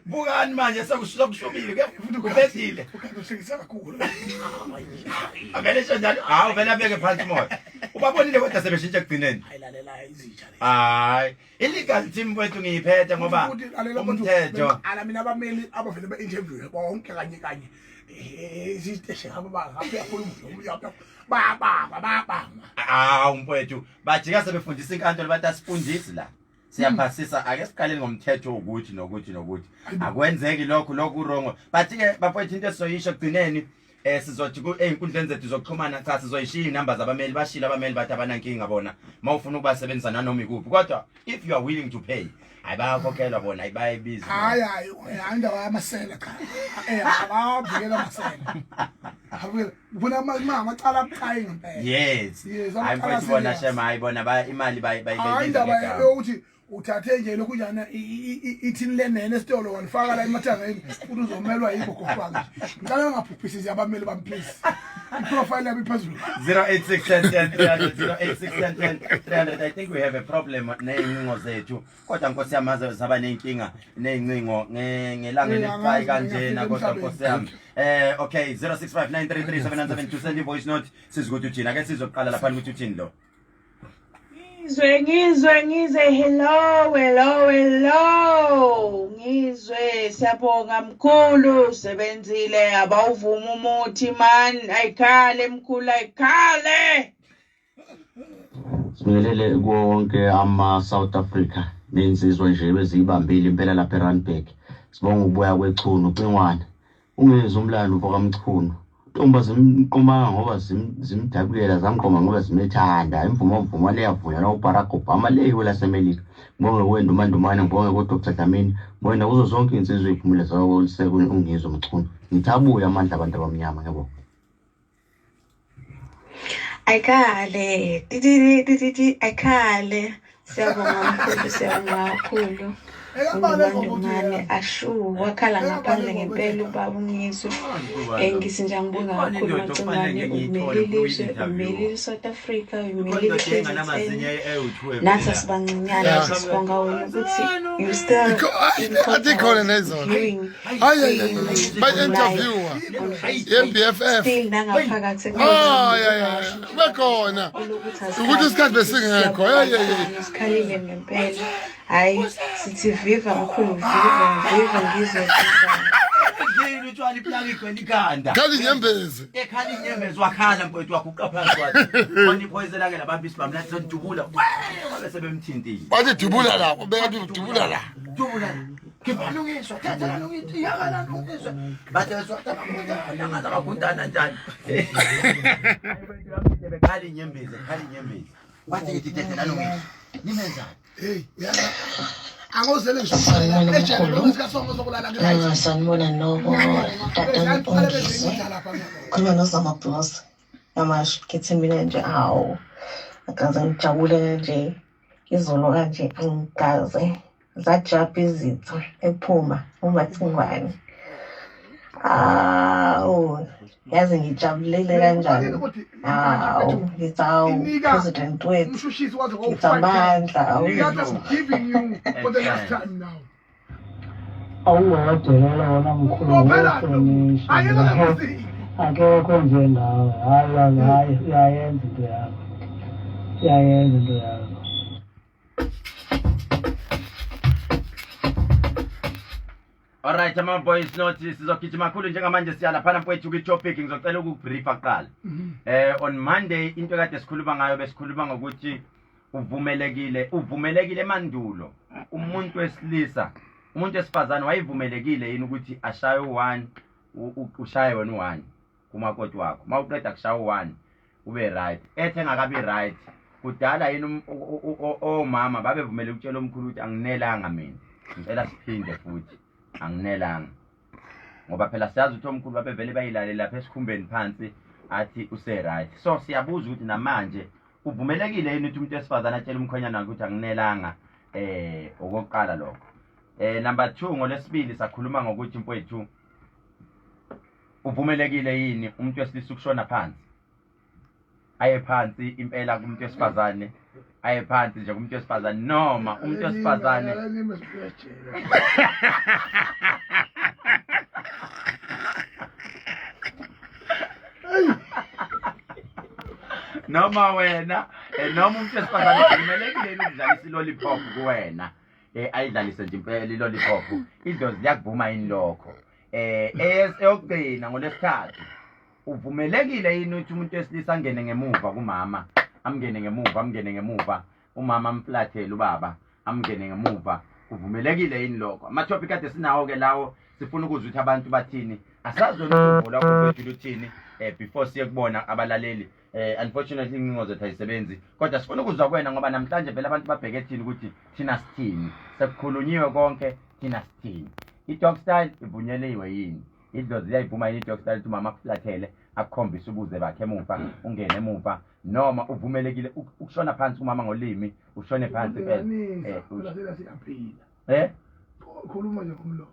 Speaker 3: bukani manje sekushubile kuphephile
Speaker 1: ukanti uhlekisa kakhulu
Speaker 3: avele sho njalo hawu vele abeke phansi umoya ubabonile kodwa sebeshintsha ekugcineni
Speaker 1: hayi lalela izinja lezi
Speaker 3: hayi i-legal team kwethu ngiyiphethe ngoba
Speaker 1: Futhi lalela mfowethu,
Speaker 3: umthetho
Speaker 1: bengiqala mina abameli abavele be-interview bonke kanye kanye Eh, isiteshi hamba bangapha bayabanga bayabanga
Speaker 3: hawu mfowethu bajika sebefundisa inkantolo bathi asifundisi la siyaphasisa ake siqaleni ngomthetho ukuthi nokuthi nokuthi akwenzeki lokhu lokhu wrong but ke bafowethu into esizoyisho ekugcineni eh sizothi ku ey'nkundleni zethu zokuxhumana cha sizoyishiya iy'namba zabameli bashile abameli bathi abanankinga bona uma ufuna ukubasebenzisa nanoma ikuphi kodwa if you are willing to pay hayi bayakhokhelwa bona hayi bayayibiza
Speaker 1: hayi hayi hayi indaba yamasela cha eh abavikela amasela abavikela ubona amacala abucayi ngempela
Speaker 3: yes
Speaker 1: Yes,
Speaker 3: hayi
Speaker 1: amacala
Speaker 3: mfowethu bona
Speaker 1: serious.
Speaker 3: shema hayi bona imali
Speaker 1: hayi
Speaker 3: bayibiza
Speaker 1: indaba
Speaker 3: ngegama
Speaker 1: yokuthi uthathe nje lokhu njana ithini lenene esitolo walifaka la emathangeni futhi uzomelwa yikho gofaka nje ngicela ungaphuphisi abameli bami please i-profile yami iphezulu
Speaker 3: 086 086 300 I think we have a problem ney'ncingo zethu kodwa nkosi yami aze saba ney'nkinga ney'ncingo ngelanga
Speaker 1: Eh,
Speaker 3: elibucayi
Speaker 1: angazi,
Speaker 3: kanjena
Speaker 1: ngiyafika
Speaker 3: kodwa
Speaker 1: emhlabeni.
Speaker 3: nkosi yami eh okay 0659337972 send i-voice note sizwe ukuthi uthini ake sizoqala laphana ukuthi uthini lo
Speaker 5: Ngizwe ngizwe ngizwe hello hello hello ngizwe siyabonga mkhulu sebenzile abawuvuma umuthi man ayikhale mkhulu ayikhale
Speaker 6: Sibingelele kuwo wonke ama-South Africa ney'nsizwa nje beziyibambile impela lapha eRandburg. Sibonga ukubuya kwechunu Cingwane. Ungezwa umlando mfoka Mchunu. Ntombi azimqomanga ngoba zimdabukela, zamqoma ngoba zimethanda. Imvumo mvumo le yavunywa noBarack Obama le kwelaseMelika. Ngibonge kuwe Ndumandumane, ngibonge kuDr Dlamini, ngibonge nakuzo zonke iy'nsizwa ey'phumile zakoliseka uNgizwe Mchunu. Ngithi abuye amandla abantu abamnyama, ngiyabonga.
Speaker 7: Ayikhale, tititi tititi, ayikhale. Siyabonga mkhulu, siyabonga kakhulu. UNdumandumane ashu wakhala ngaphandle ngempela ubaba uNgizwe. Ngithi nje angibonga
Speaker 3: Ikhona
Speaker 7: kakhulu
Speaker 3: indoda okufanele
Speaker 7: Macingwane,
Speaker 3: ngike ngiyithole
Speaker 7: umelile izwe,
Speaker 3: kwi-interview.
Speaker 7: umelile i-South Africa,
Speaker 3: Ikhona
Speaker 7: umelile
Speaker 3: indoda
Speaker 7: i-KZN.
Speaker 3: enganamazinyo ewu-two
Speaker 7: Nathi
Speaker 3: evela.
Speaker 7: asibancinyana nje sibonga wena ukuthi you still in
Speaker 2: Athi ikhona
Speaker 7: Clubhouse
Speaker 2: nezolo.
Speaker 7: viewing
Speaker 2: Hayi hayi hayi, bayi-interviewer
Speaker 7: on Facebook
Speaker 2: ye-BFF.
Speaker 7: still nangaphakathi
Speaker 2: Hayi hayi hayi, bekhona
Speaker 7: olokuthi
Speaker 2: ukuthi isikhathi besingekho. Hey hey hey.
Speaker 7: asikhalile, sikhalile ngempela. Hhayi, sithi viva mkhulu, viva, viva Ngizwe, viva.
Speaker 3: Yini utshwala iplaki igcwele ikhanda.
Speaker 2: Khala inyembezi.
Speaker 3: Ekhala inyembezi, wakhala mfowethu, waguqa phansi, wathi khona iphoyisa lake labamba isibhamu lathi sonidubula, wabe sebemthintile.
Speaker 2: Bathi dubula la, ubeka dubula la.
Speaker 3: Dubula la. Khipha lungiswa, thatha la lungiswa, iyaka la lungiswa. Bathe beswatha bagundana, ngaze bagundana njani. Bekhala inyembezi, ekhala inyembezi. Wathi ngithi dedela lungiswa. Nimenzani?
Speaker 1: Hey, yazi angozele ngisho
Speaker 8: Sanibona
Speaker 1: ejele
Speaker 8: mkhulu.
Speaker 1: lokho sikasongo sokulala ngi-right.
Speaker 8: Sanibona noko tata Ungizwe. Khuluma noZama Boss. Namasho ngithi mina nje hawu. Akaze ngijabule kanje. Izolo kanje angikaze. Zajabha izitha ephuma uMathingwane. Awu, yazi ngijabulile kanjani. Hawu, ngithi hawu president wethu.
Speaker 1: Umshushisi waze
Speaker 8: Ngithi amandla, hawu.
Speaker 1: That I'm giving you for the last time now.
Speaker 9: Awungowadelela wona mkhulu.
Speaker 1: Bophela
Speaker 9: ngokuhlonishwa.
Speaker 1: ayikho la.
Speaker 9: Akekho njengawe, hayi hayi hayi, uyayenza into yakho, uyayenza into yakho.
Speaker 3: Alright, ama boys note sizogijima kakhulu njengamanje, siya laphana mfowethu kwi-topic. Ngizocela ukukubriefa kuqala. On Monday into ekade sikhuluma ngayo, besikhuluma ngokuthi uvumelekile emandulo umuntu wesilisa, umuntu wesifazane wayevumelekile yini ukuthi ashaye u-one, ushaye wena u-one kumakoti wakho, uma uqeda kushaya u-one ube right, ethe engakabi right kudala yini omama babevumele ukutshela omkhulu ukuthi anginelanga mina, ngicela siphinde futhi, anginelanga, ngoba phela siyazi ukuthi omkhulu babevele bayilalele lapha esikhumbeni phansi, athi use-right. So siyabuza ukuthi namanje uvumelekile yini ukuthi umuntu wesifazane atshele umkhwenyana wakhe ukuthi anginelanga? Okokuqala lokho. Number 2, ngolesibili sakhuluma ngokuthi mfowethu uvumelekile yini umuntu wesilisa ukushona phansi, aye phansi impela kumuntu wesifazane, aye phansi nje kumuntu wesifazane, noma umuntu wesifazane noma wena noma umuntu wesifazane uvumelekile yini ukudlalisa i-lollipop kuwena, ayidlalise nje impela i-lollipop, idlozi liyakuvuma yini lokho? Eyokugcina ngolesithathu, uvumelekile yini ukuthi umuntu wesilisa angene ngemuva kumama, amngene ngemuva, amngene ngemuva umama, amflathele ubaba, amngene ngemuva, kuvumelekile yini lokho? Ama-topic kade sinawo-ke lawo, sifuna ukuzwa ukuthi abantu bathini. Asazi wena ukuthi uvo lwakho mfethu luthini before siye kubona abalaleli. Unfortunately incingo zethu ayisebenzi, kodwa sifuna ukuzwa kuwena ngoba namhlanje vele abantu babheke thini, ukuthi thina sithini, sekukhulunyiwe konke, thina sithini? I-dog style ivunyeliwe yini? Idlozi liyayivuma yini i-dog style, ukuthi umama akuflathele, akukhombise ubuze bakhe emuva, ungene emuva, noma uvumelekile ukushona phansi kumama ngolimi, ushone phansi impela?
Speaker 1: Phela siyaphila. Khuluma nje ngomlomo.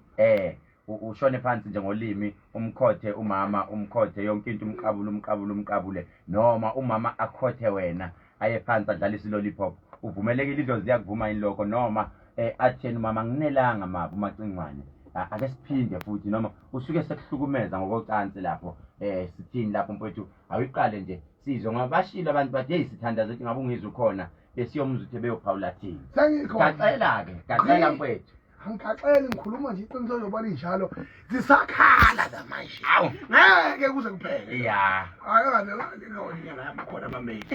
Speaker 3: Ushone phansi nje ngolimi, umkhothe umama, umkhothe yonke into, umqabule, umqabule, umqabule, noma umama akhothe wena, aye phansi adlalise i-lollipop, uvumelekile? Idlozi liyakuvuma yini lokho? Noma atheni umama, anginelanga mabu Macingwane, ake siphinde futhi, noma usuke sekuhlukumeza ngokocansi lapho, sithini lapho mfowethu? Awuyiqale nje sizwe, ngoba bashilo abantu, bathi hey, sithandaza ukuthi ngabe uNgizwe ukhona, besiyomuzwa ukuthi beyophawula thini.
Speaker 1: Sengikhona.
Speaker 3: Gacela-ke, gacela mfowethu.
Speaker 1: Angixaxeli, ngikhuluma nje iqiniso njengoba linjalo. Zisakhala namanje.
Speaker 3: Awu.
Speaker 1: Ngeke kuze kuphele.
Speaker 3: Ya.
Speaker 1: Khona abameli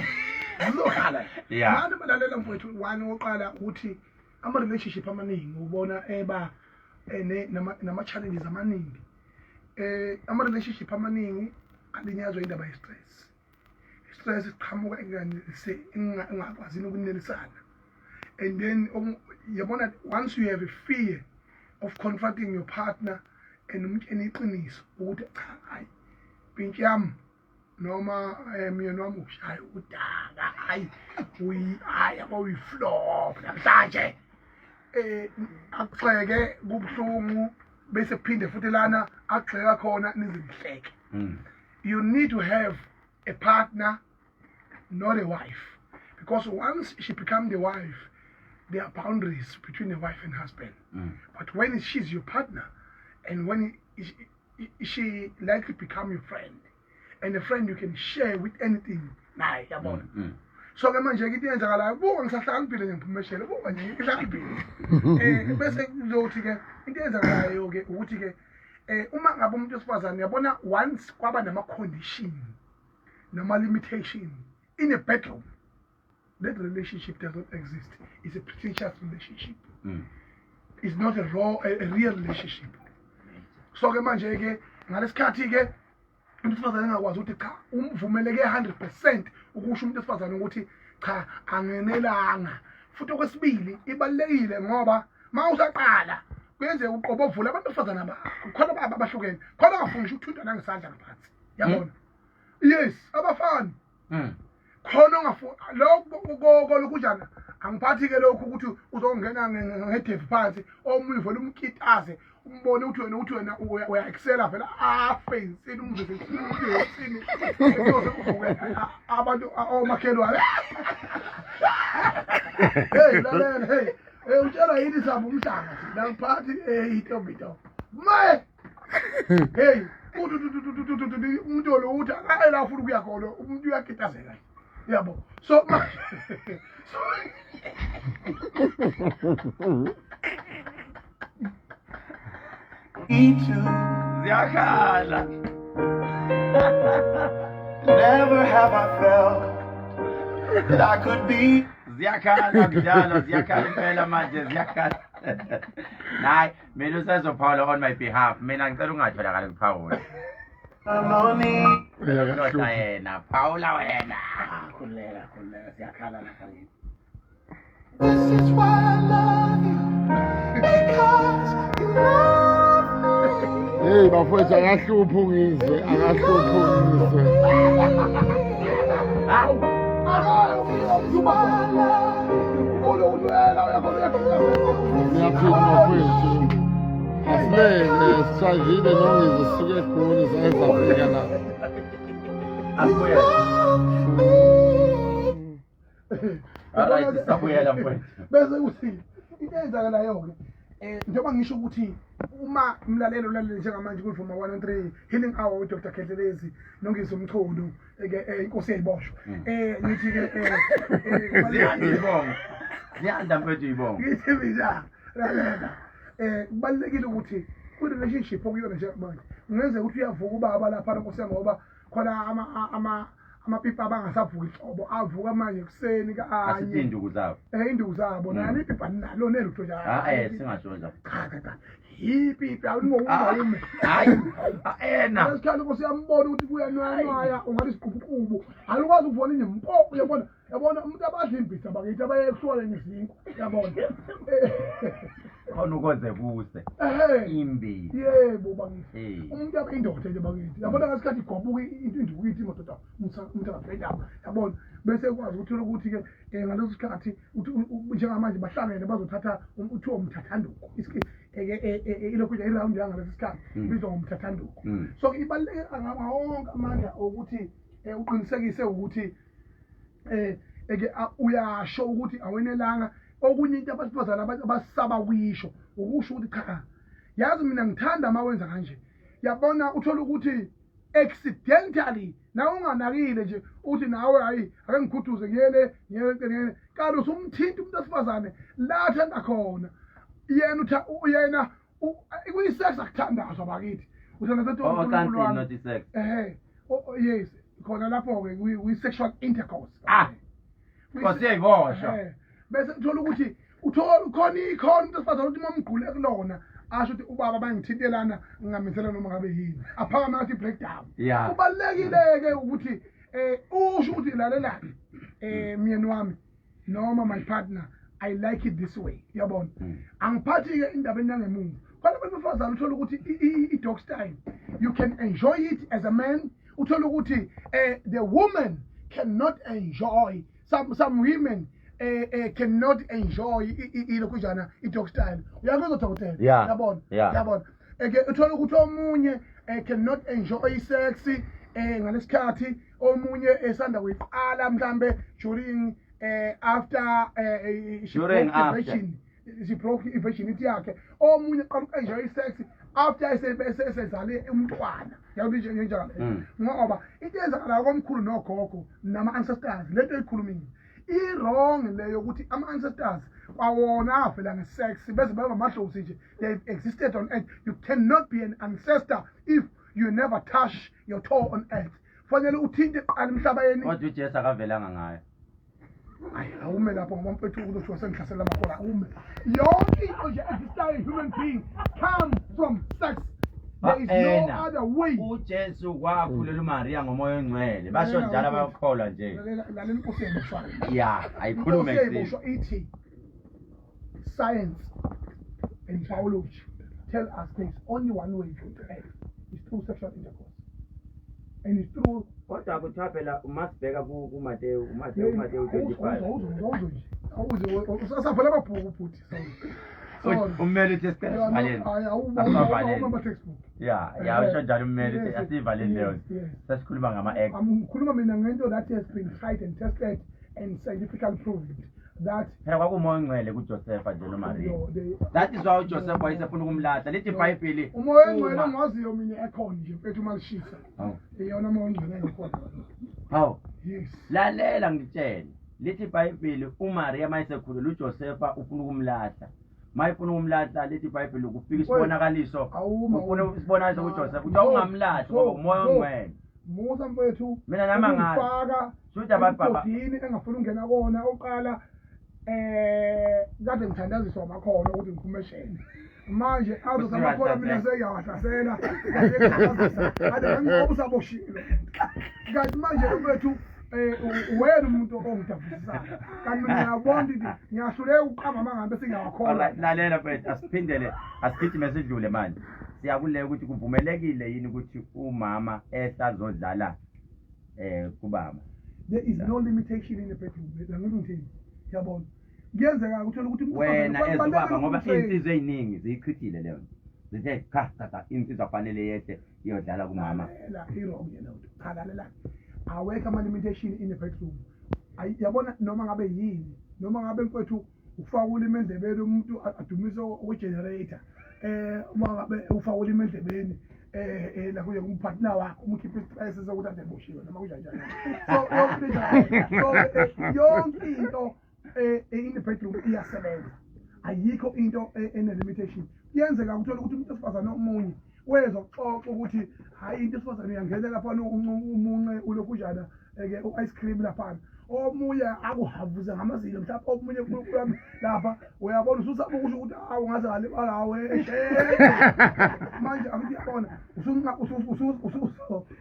Speaker 1: zizokhala. Manje balalela mfowethu, one woqala ukuthi ama-relationship amaningi ubona eba nama-challenges amaningi, ama-relationship amaningi. Alinyazwa indaba ye-stress. Stress siqhamuka engakwazini ukunelisana. And then yabona, once you have a fear of confronting your partner and umtshene iqiniso ukuthi cha, hayi pintshi yami noma myeni wami ushaya udaka, hayi uyi, hayi yabo, uyi-flop namhlanje, akuxeke kubuhlungu, bese kuphinde futhi lana agxeka khona nize nihleke. You need to have a partner, not a wife, because once she become the wife, there are boundaries between the wife and husband. But when she's your partner and when she likely become your friend, and a friend you can share with anything naye, yabona. So ke manje ke into eyenzakalayo, buka, ngisahlakaniphile nje, ngiphumeshele, buka nje, ngihlakaniphile. Bese kuzothi ke into eyenzakalayo ke ukuthi ke uma ngabe umuntu wesifazane, yabona, once kwaba nama condition nama limitation in a bedroom, that relationship does not exist. It's a pretentious relationship. It's not a real relationship. So ke manje ke ngalesikhathi ke umuntu wesifazane engakwazi ukuthi cha, umvumeleke 100% ukusho umuntu wesifazane ukuthi cha, angenelanga. Futhi okwesibili, ibalulekile ngoba ma usaqala kuyenzeka uqobo ovula abantu besifazane khona abahlukene khona, angafuni ngisho ukuthintwa nangesandla ngaphansi, yabona. Yes, abafani. Khona ongafuni lokho lokunjani, angiphathi-ke lokhu ukuthi uzongena ngedevu phansi, omunye uvele umkitaze, umbone ukuthi wena uya-excela vele, afe insini, umveze insini, kuyoze kuvuke abantu omakhelwane. Hey, lalela, hey, utshela yini sabo umhlanga thina, angiphathi intombi ntombi maye. Hey, umuntu lo uthi akayela afuna ukuya khona, umuntu uyakitazeka, yabo. So manje so
Speaker 3: Ziyakhala.
Speaker 10: Never have I felt that I could be.
Speaker 3: Ziyakhala kudala, ziyakhala impela manje, ziyakhala. Nayi, mina usezophawula on my behalf. Mina ngicela ungatholakali kuphawula.
Speaker 10: Lonely.
Speaker 3: Ndoda yena, phawula wena.
Speaker 9: Khululeka, khululeka, ziyakhala lapha kimi.
Speaker 10: This is why I love you, because you love me.
Speaker 2: Hey bafowethu, akahluphi ungizwe, akahluphi ungizwe.
Speaker 3: Hawu.
Speaker 10: This is why I love you.
Speaker 2: Niyaphila bafowethu. Asilele sishayivile nongizwe, sisuke eGoli saye safika la.
Speaker 3: Asibuyele. Alright, sabuyela mfowethu.
Speaker 1: Bese kuthi into eyenzakalayo-ke, njengoba ngisho ukuthi uma umlalelo ulalele njengamanje kuvuma 103 Healing Hour with Dr Khehlelezi noNgizwe Mchunu, ke inkosi yayiboshwa, ngithi ke
Speaker 3: Ziyanda ibongo. Ziyanda mfowethu ibongo.
Speaker 1: Ngithi mina, lalela, kubalulekile ukuthi kwi-relationship okuyona njengamanje, kungenzeka ukuthi uyavuka ubaba lapha, nkosi yami, ngoba khona amapipa abangasavuki nhlobo, avuka manje ekuseni
Speaker 3: Asithi
Speaker 1: kanye.
Speaker 3: Induku zabo.
Speaker 1: Induku zabo nani, ipipa nalo nelutho nje.
Speaker 3: Ah, singasho njalo.
Speaker 1: Cha cha cha, ipipi awungokume.
Speaker 3: Hayi, ena.
Speaker 1: Lesikhathi nkosi yambona ukuthi kuyanwaya, ungathi isiqubuqubu alukwazi ukubona nje mpo, uyabona, yabona, umuntu abadla imbisa bakithi abaye kusuka ngezinkwa, yabona.
Speaker 3: Khona ukoze kuse.
Speaker 1: Ehe.
Speaker 3: Imbi.
Speaker 1: Yebo bakithi.
Speaker 3: Eh.
Speaker 1: Umuntu abe indoda nje bakithi, yabona, ngasikhathi igwabuka into, induku ithi madoda, umuntu akabhedaba, yabona, bese kwazi ukuthi ukuthi-ke ngaleso sikhathi uthi njengamanje bahlangene bazothatha uthiwa umthathanduko, ilokhu nje i-round yangaleso sikhathi ibizwa ngomthathanduko. So ibaluleke ngawo wonke amandla ukuthi uqinisekise ukuthi eke uyasho ukuthi awenelanga. Okunye into abasifazane abasaba kuyisho, ukusho ukuthi cha, yazi mina ngithanda uma wenza kanje, yabona. Uthola ukuthi accidentally nawe unganakile nje, uthi nawe hayi, ake ngikhuduze, ngiyele ngiyele ngiyele, kanti usumthinta umuntu wesifazane la athanda khona yena. Yena kuyi-sex, akuthandazwa bakithi, uthanda sethi
Speaker 3: Oh,
Speaker 1: uNkulunkulu
Speaker 3: ocansini,
Speaker 1: wami.
Speaker 3: Not i-sex.
Speaker 1: Ehe. Oh, yes, khona lapho-ke kwi-sexual intercourse.
Speaker 3: Ah. Nkosi yayiboshwa.
Speaker 1: Bese uthola ukuthi uthola khona ikhona umuntu wesifazane ukuthi uma umgqule kulona. Asho ukuthi ubaba bangithintelana ngingamenzela noma ngabe yini, aphakame athi breakdown. Kubalulekile-ke ukuthi usho ukuthi lalela myeni wami noma my partner, I like it this way, yabona. Angiphathi-ke indaba enyangemuva khona abantu besifazane, uthola ukuthi i-dog style you can enjoy it as a man, uthola ukuthi the woman cannot enjoy, some women cannot enjoy ilokhujana i-dog style. Uyakuzwa, dokotela? Yabona? Yabona, ke uthola ukuthi omunye cannot enjoy sex ngalesikhathi omunye esanda kuyiqala, mhlambe during after she
Speaker 3: During,
Speaker 1: broke the
Speaker 3: after.
Speaker 1: virgin, she broke i-virginity yakhe. Omunye qala uku-enjoy i-sex after esezale umntwana, yabo, nje njalo. Ngoba into eyenzakalayo komkhulu nogogo nama-ancestors, lento eyikhulumile i-wrong leyo, ukuthi ama-ancestors kwawona avela nge-sex beze baba amadlozi nje. They've existed on earth. You cannot be an ancestor if you never touch your toe on earth. Fanele uthinte kuqala emhlabeni.
Speaker 3: Kodwa uJesu akavelanga ngayo.
Speaker 1: Hayi, awume lapho ngoba mfethu kuzothiwa sengihlasela amakhola. Awume. Yonke into nje existayo, human being come from sex. There is no
Speaker 3: Ena.
Speaker 1: other way.
Speaker 3: UJesu kwakhulela uMaria ngomoya ongcwele, basho
Speaker 1: Lalela,
Speaker 3: njalo
Speaker 1: mfethu.
Speaker 3: abakholwa nje.
Speaker 1: Lalela, lalela, inkosi yayiboshwa.
Speaker 3: Ya, ayikhulume.
Speaker 1: Inkosi yayiboshwa ithi science and biology tell us there is only one way to earth, is through sexual intercourse and it's through
Speaker 3: Kodwa kuthiwa phela uma sibheka kuMateyu, uMateyu 25.
Speaker 1: Usasavela amabhuku bhuti.
Speaker 3: Ummeli uthi sicela sivaleni. Asivaleni.
Speaker 1: Ama-textbook.
Speaker 3: Ya, usho njalo ummeli uthi asivaleni leyo. Sesikhuluma ngama-ex.
Speaker 1: Ngikhuluma mina ngento that has been tried and tested and scientifically proved that
Speaker 3: Phela kwakumoya ongcwele kuJosepha nje noMaria.
Speaker 1: No,
Speaker 3: That is why uJoseph wayesefuna ukumlahla, lithi iBhayibheli.
Speaker 1: Umoya engcwele engiwaziyo mina ekhona nje mfethu uma lishisa, iyona moya ongcwele engikhona.
Speaker 3: Hawu.
Speaker 1: Yes.
Speaker 3: Lalela ngitshele, lithi iBhayibheli uMaria mayesekhulelwe, uJosepha ufuna ukumlahla. Mayefuna ukumlahla, lithi iBhayibheli kufika isibonakaliso.
Speaker 1: Awuma,
Speaker 3: Ufuna
Speaker 1: awuma.
Speaker 3: isibonakaliso kuJosepha kuthiwa ungamlahli ngoba umoya ongcwele.
Speaker 1: Musa mfethu.
Speaker 3: Mina nami angazi.
Speaker 1: Ukungifaka
Speaker 3: Shuthi abantu baba-
Speaker 1: emgodini engafuni ukungena kona oqala, kade ngithandaziswa amakhono ukuthi ngiphume eshele. Manje azothi amakhono mina sengiyawahlasela, kade ngangiqoba usaboshiwe, kanti manje mfethu wena umuntu ongidabusisayo, kanti mina ngiyabona ukuthi ngiyahluleka ukuqamba amangambe sengiyawakholwa.
Speaker 3: Alright, lalela mfethu, asiphindele, asigijime sidlule manje. Siyakuleka ukuthi kuvumelekile yini ukuthi umama ehla azodlala kubaba.
Speaker 1: There is no limitation in the bedroom. Angithi ngithini, yabona, kuyenzeka uthola ukuthi umuntu
Speaker 3: Wena
Speaker 1: wesifazane
Speaker 3: as ubaba, ngoba
Speaker 1: kubalulekile.
Speaker 3: iy'nsizwa ey'ningi ziyichithile leyo nto, zithe cha cha cha, insizwa fanele yehle iyodlala kumama.
Speaker 1: Lalela, i-wrong leyo nto. Cha, lalela, awekho ama-limitation in the bedroom. Yabona, noma ngabe yini, noma ngabe mfethu ufaka ulimi endlebeni umuntu adumise okwe-generator, uma ngabe ufaka ulimi endlebeni la kuye kumpartner wakho, umkhiphe i-stress sokuthi ade eboshiwe noma kunjani. So yonke into, so yonke into in the bedroom iyasebenza, ayikho into ene-limitation. Kuyenzeka ukuthola ukuthi umuntu wesifazane omunye wezokuxoxa ukuthi hhayi, into esifazane uyangena laphana umunce ulokhunjana ke u-ice cream laphana, omunye akuhavuze ngamazinyo mhlawumbe, omunye uNkulunkulu wami lapha uyabona ususaba ukusho ukuthi awu ngaze ngalimala awe manje. Angithi uyabona,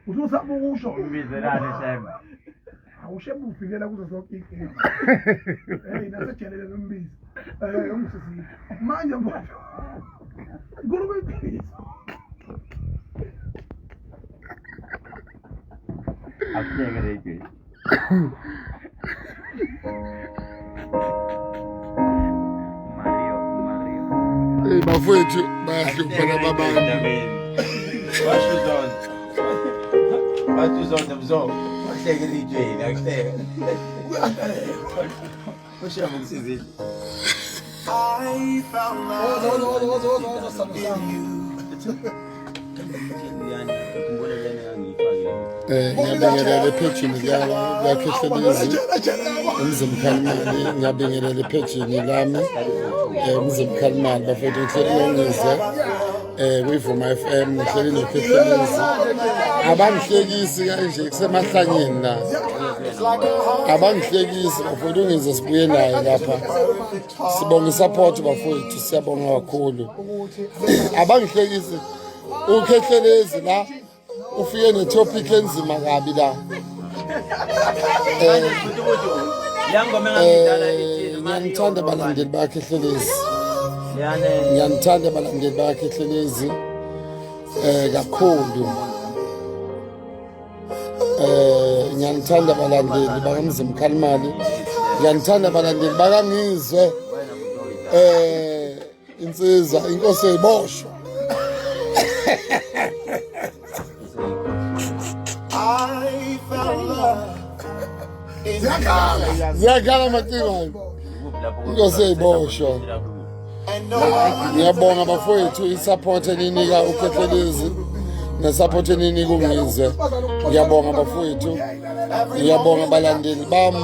Speaker 1: ususaba ukusho.
Speaker 3: Umbizelane shembe.
Speaker 1: Awushembe uvikela kuzo zonke iy'nkinga. Hey, nasejele lombizo ungisizile manje mfowethu, nkulumo iqiniso.
Speaker 3: Akuhleke radio. Mario, Mario.
Speaker 2: Hey bafowethu, bayahlupha laba bantu.
Speaker 3: Washo uzonto. Wathi uzonto mzo. Wahleke radio, akuhleke. Ushembe ukusizile.
Speaker 10: I found
Speaker 1: Woza, woza, woza, woza, woza, woza, sithando sami.
Speaker 3: Khumbula lena engiyifakile.
Speaker 2: Ngiyabingelela ephejini likaKhehlelezi uMzimkhalimali, ngiyabingelela ephejini lami uMzimkhalimali. Bafethu, ngihleli nongize kuyivuma FM, ngihleli noKhehlelezi. Abangihlekisi kanje, kusemahlanyeni la. Abangihlekisi bafowethu, ungize sibuye naye lapha. Sibonga isupport bafowethu, siyabonga kakhulu. Abangihlekisi uKhehlelezi la ufike netopic enzima kabi la. Ngiyanithanda balandeli bakhe Hlelezi. Ngiyanithanda balandeli bakhe Hlelezi kakhulu. Ngiyanithanda balandeli bakaMzimkhalimali. Ngiyanithanda balandeli bakaNgizwe. Insizwa inkosi eyiboshwa. Ziyakhala macingwane. Inkosi eyiboshwa. Ngiyabonga bafowethu isupport eninika uKhehlelezi nesupport eninika uNgizwe. Ngiyabonga bafowethu. Ngiyabonga balandeli bami.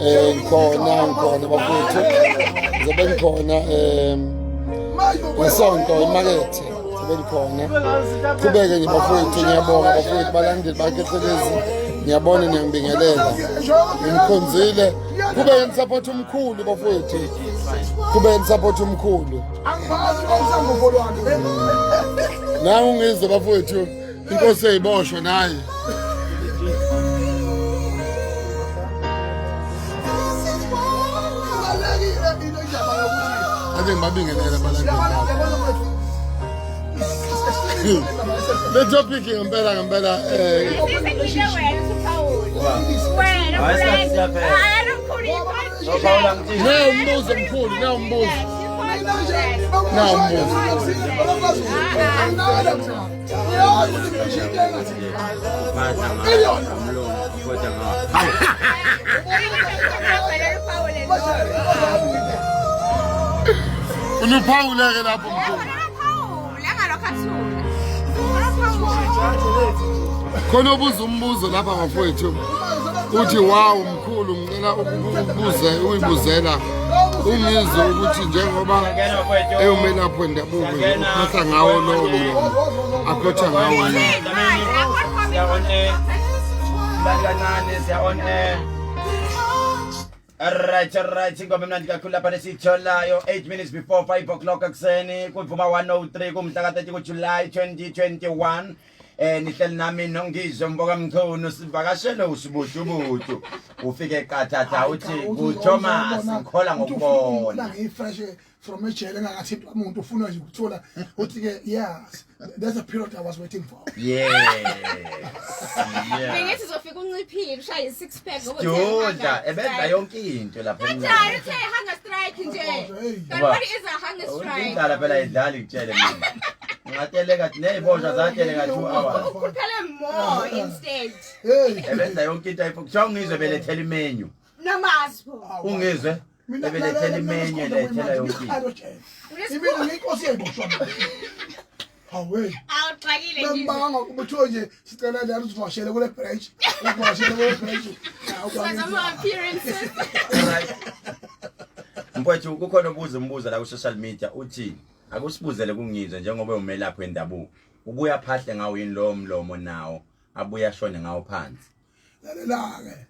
Speaker 2: Ngikhona bafowethu. Ngizobe ngikhona ngesonto emakethe. Ngizobe ngikhona. Qhubeke nje bafowethu, ngiyabonga bafowethu balandeli baKhehlelezi. Ngiyabona niyangibingelela. Ngimkhonzile. Qhubeke nisupport umkhulu bafowethu. Qhubeke nisupport umkhulu. Nangu ngizwe bafowethu inkosi eyiboshwa naye. Ake ngibabingelele abalandeli bami. Le topic ngempela ngempela nawu umbuzo mkhulu, nawu umbuzo. Nawu umbuzo. Unuphawule ke lapho mkhulu. Khona obuza umbuzo lapha bafowethu. Uthi wow mkhulu, ngicela ukubuza uyibuzela ungizwe ukuthi njengoba ewumelaphi wendabuko nje uphahla ngawo lowo mlomo akhotha ngawo na.
Speaker 3: Siya on air. Kancane siya on air. Alright, alright, ingoma emnandi kakhulu lapha lesiyitholayo 8 minutes before 5 o'clock ekuseni kuvuma 103 kumhla ka-30 kuJuly 2021. Nihleli nami noNgizwe Mboka Mchunu, sivakashele usibutubutu. Ufike qathatha uthi kuThomas ngikhola ngokubona.
Speaker 1: Ngifresh from ejele engakathintwa umuntu, ufuna nje ukuthola uthi ke yes, that's a period I was waiting for.
Speaker 3: Yes. Yeah.
Speaker 11: Bengithi uzofika unciphile ushaye i-six pack ngoba uthe
Speaker 3: Dudla
Speaker 11: hunger
Speaker 3: ebenza
Speaker 11: strike.
Speaker 3: yonke into lapha.
Speaker 11: Kanjani uthe hunger strike nje? Kanti what is a hunger strike?
Speaker 3: Indlala phela idlali ngitshele mina. Ngateleka neziboshwa zateleka 2 hours.
Speaker 11: Ukhuluphele more instead.
Speaker 3: Ebenza yonke into ayifuna. Kuthiwa ungizwe belethela imenu.
Speaker 11: Namazi pho.
Speaker 3: Ungizwe ebelethela imenu elethela yonke into.
Speaker 1: Imina ngiyinkosi yeyiboshwa. Hawe.
Speaker 11: Awuxakile nje.
Speaker 1: Bembanga ubuthiwe nje sicela la usivashele kule branch. Usivashele kule branch.
Speaker 11: Ama appearances.
Speaker 3: Mfowethu kukhona obuza umbuzo la ku social media uthi akusibuzele kungizwe njengoba umelaphi wendabuko. Ubuya phahle ngawo yini lowo mlomo nawo abuya ashone ngawo phansi.
Speaker 1: Lalela ke.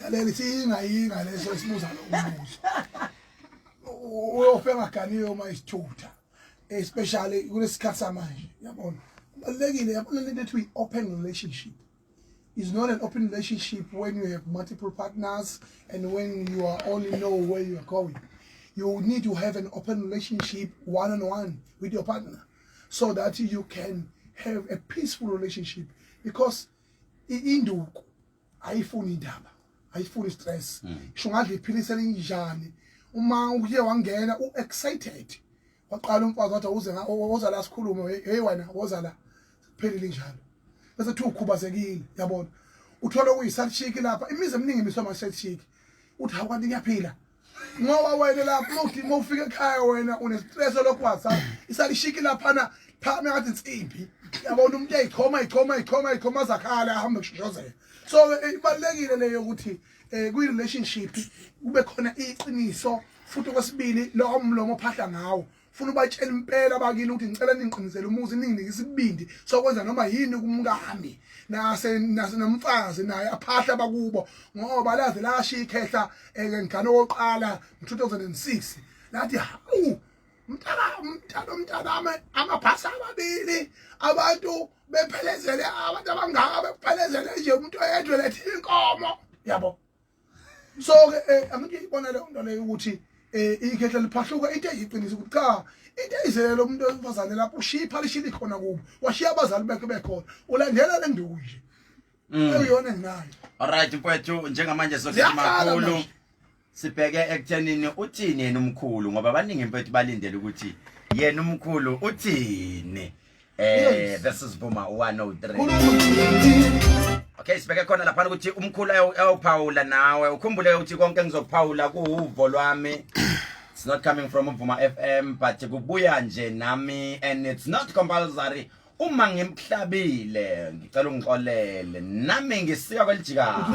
Speaker 1: Lalela siyinga yinga leso sibuza lo mbuzo. Uyofika ngaganiwe uma isithutha. Especially kulesikhathi samanje, yabona. Kubalekile yabona lento ethi open relationship. Is not an open relationship when you have multiple partners and when you are only know where you are going. You need to have an open relationship one-on-one with your partner so that you can have a peaceful relationship, because induku ayifuni indaba, ayifuni stress. Sho ngadla iphilisi elinjani uma uye wangena u-excited waqala umfazi wathi uze woza la sikhulume, hey wena woza la, phelile njalo bese kuthi ukhubazekile, yabona. Uthola okuyi-side chick lapha, imizi eminingi imiswa ama-side chick, uthi hawu kanti ngiyaphila ngoba wena lapho uthi uma ufika ekhaya wena une-stress lokhu wasa i-side chick laphana phakame ngathi insimbi, yabona. Umuntu eyichoma ichoma ichoma ichoma azakhala ahambe kushoshozela. So ibalulekile leyo ukuthi kwi-relationship kube khona iqiniso, futhi okwesibili lo mlomo ophahla ngawo. Ufuna ubatshela impela abakini ukuthi ngicela ningiqinisele umuzi, ninginike isibindi sokwenza noma yini kumkami. Nase nase nomfazi naye aphahla abakubo, ngoba laze lashiya ikhehla ngigane okokuqala ngo-2006, lathi hawu mntaka mntana mntanami, amabhasi amabili, abantu bephelezele, abantu abangaka bephelezele nje umuntu oyedwa lethe inkomo, yabo. So ke angithi ibona leyo nto leyo ukuthi ikhehla liphahluka into eyiqiniso ukuthi cha, into eyizelele umuntu wesifazane lapho ushiya iphalishini khona kubo, washiya abazali bakhe bekhona, ulandela le nduku nje eyona enginayo.
Speaker 3: Alright mfowethu, njengamanje sogijima
Speaker 1: Ziyakhala
Speaker 3: kakhulu.
Speaker 1: manje.
Speaker 3: Sibheke ekuthenini uthini yena umkhulu, ngoba abaningi mfethu balindele ukuthi yena umkhulu uthini. This is Vuma 103. Okay, sibheke khona lapha ukuthi umkhulu ayawuphawula nawe. Ukhumbule ukuthi konke engizokuphawula kuwuvo lwami. It's not coming from Vuma FM, but kubuya nje nami, and it's not compulsory. Uma ngimhlabile, ngicela ungixolele. Nami ngisika kwelijikayo.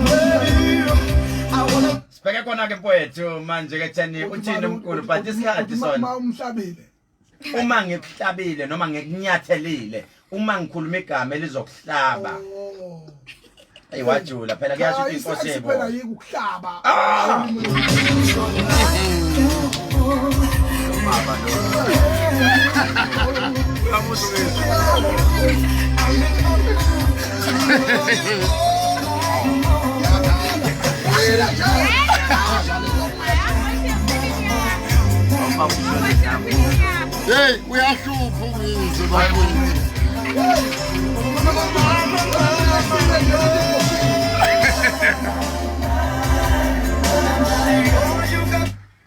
Speaker 3: Sibheke khona ke mfowethu manje ke theni uthini umkhulu, but isikhathi sona.
Speaker 1: Ma umhlabile.
Speaker 3: Uma ngikuhlabile noma ngikunyathelile, uma ngikhuluma igama elizokuhlaba.
Speaker 1: Oh.
Speaker 3: Ey, wajula phela, kuyasho ukuthi inkosi
Speaker 1: Cha, phela
Speaker 3: yebo.
Speaker 1: yikuhlaba.
Speaker 3: Ah! Baba lo.
Speaker 2: Hey, uyahlupha ungizwe bafowethu.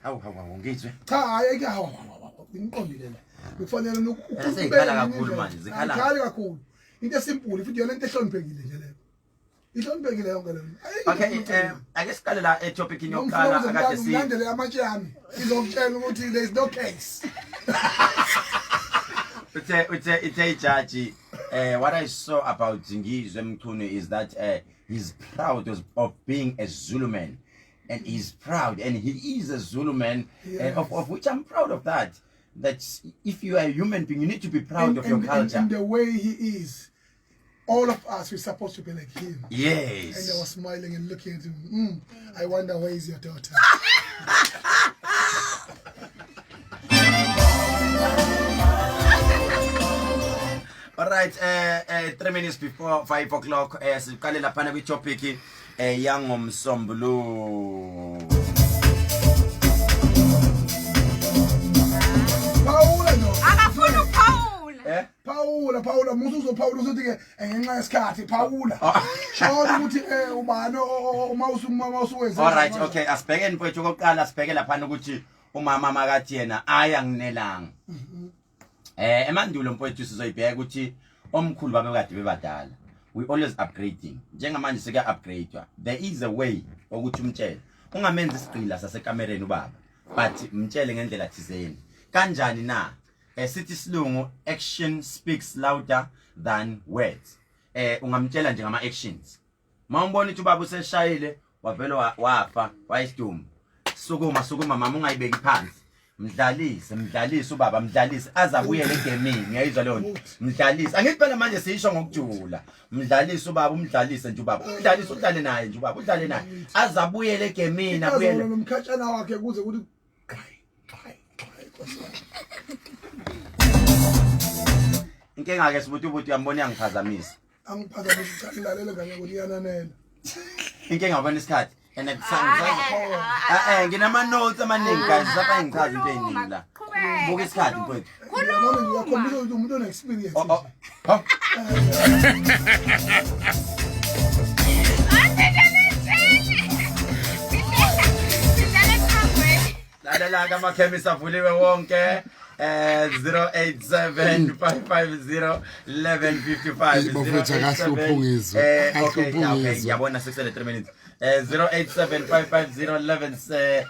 Speaker 3: Hawu hawu hawu, ngizwe.
Speaker 1: Cha, hayi ke, hawu hawu, hawu, ngiqondile la. Kufanele
Speaker 3: Phela seyikhala kakhulu manje, zikhala.
Speaker 1: Zikhala kakhulu. Into esimple futhi yona into ehloniphekile nje leyo. Ihloniphekile yonke leyo.
Speaker 3: Okay, ake siqale la etopicini yokuqala akade si
Speaker 1: Ngilandele amatshe ami. Izokutshela ukuthi there is no case.
Speaker 3: Uthe ijaji, what I saw about Ngizwe Mchunu is that he's proud of being a Zulu man, and he's proud, and he is a Zulu man, of which I'm proud of that. That if you are a human being, you need to be proud of your culture.
Speaker 1: And the way he is, all of us, we're supposed to be like him.
Speaker 3: Yes.
Speaker 1: And I was smiling and looking at him. I wonder where is your daughter?
Speaker 3: All right, 3 minutes before 5 o'clock, siqale laphana kwi-topic yangomsombuluko.
Speaker 1: Paula no.
Speaker 11: Akafuni ukuphawula.
Speaker 3: Eh?
Speaker 1: Paula, Paula, musu uzophawula uzothi ke ngenxa yesikhathi Paula.
Speaker 3: Oh.
Speaker 1: Shona ukuthi ubani uma usumama usuwenza.
Speaker 3: All right, okay, asibheke mfowethu okokuqala, sibheke laphana ukuthi umama makathi yena aya nginelanga. Emandulo mfowethu sizoyibheka ukuthi omkhulu babekade bebadala. We always upgrading. Njengamanje sike upgradewa. There is a way ukuthi umtshele. Ungamenzi isigqila sasekamereni ubaba, but mtshele ngendlela thizeni. Kanjani na? Sithi isilungu, action speaks louder than words. Ungamtshela nje ngama actions. Mawumbona ukuthi ubaba useshayile wavele wafa wayisidumbu. Sukuma, sukuma mama, ungayibeki phansi. Mdlalise, mdlalise ubaba, mdlalise azabuyele egamini. Ngiyayizwa leyo nto. Mdlalise. Angithi phela manje siyisho ngokujula. Mdlalise ubaba, umdlalise nje ubaba. Umdlalise, udlale naye nje ubaba, udlale naye. Azabuyele egamini, abuyele.
Speaker 1: Azona nomkhatshana wakhe kuze kuthi qhayi qhayi qhayi Nkosi yami.
Speaker 3: Inkinga ke sibuthi ubuthi uyambona uyangiphazamisa.
Speaker 1: Angiphazamisa, cha, ngilalela ngane kuyananela.
Speaker 3: Inkinga ubona isikhathi. And nginama notes amaningi guys, lapha ngichaza into eziningi la. Buka isikhathi mfowethu.
Speaker 1: Uyabona nje, uyakhombisa ukuthi umuntu one experience.
Speaker 3: Oh, oh. Oh. Lalela ke, amakhemisi avuliwe wonke, 087 550 1155.
Speaker 2: Bafowethu, akahluphi ungizwe.
Speaker 3: Okay,
Speaker 2: Akahluphi
Speaker 3: okay,
Speaker 2: ungizwe.
Speaker 3: Ngiyabona sekusele 3 minutes. 087 550 11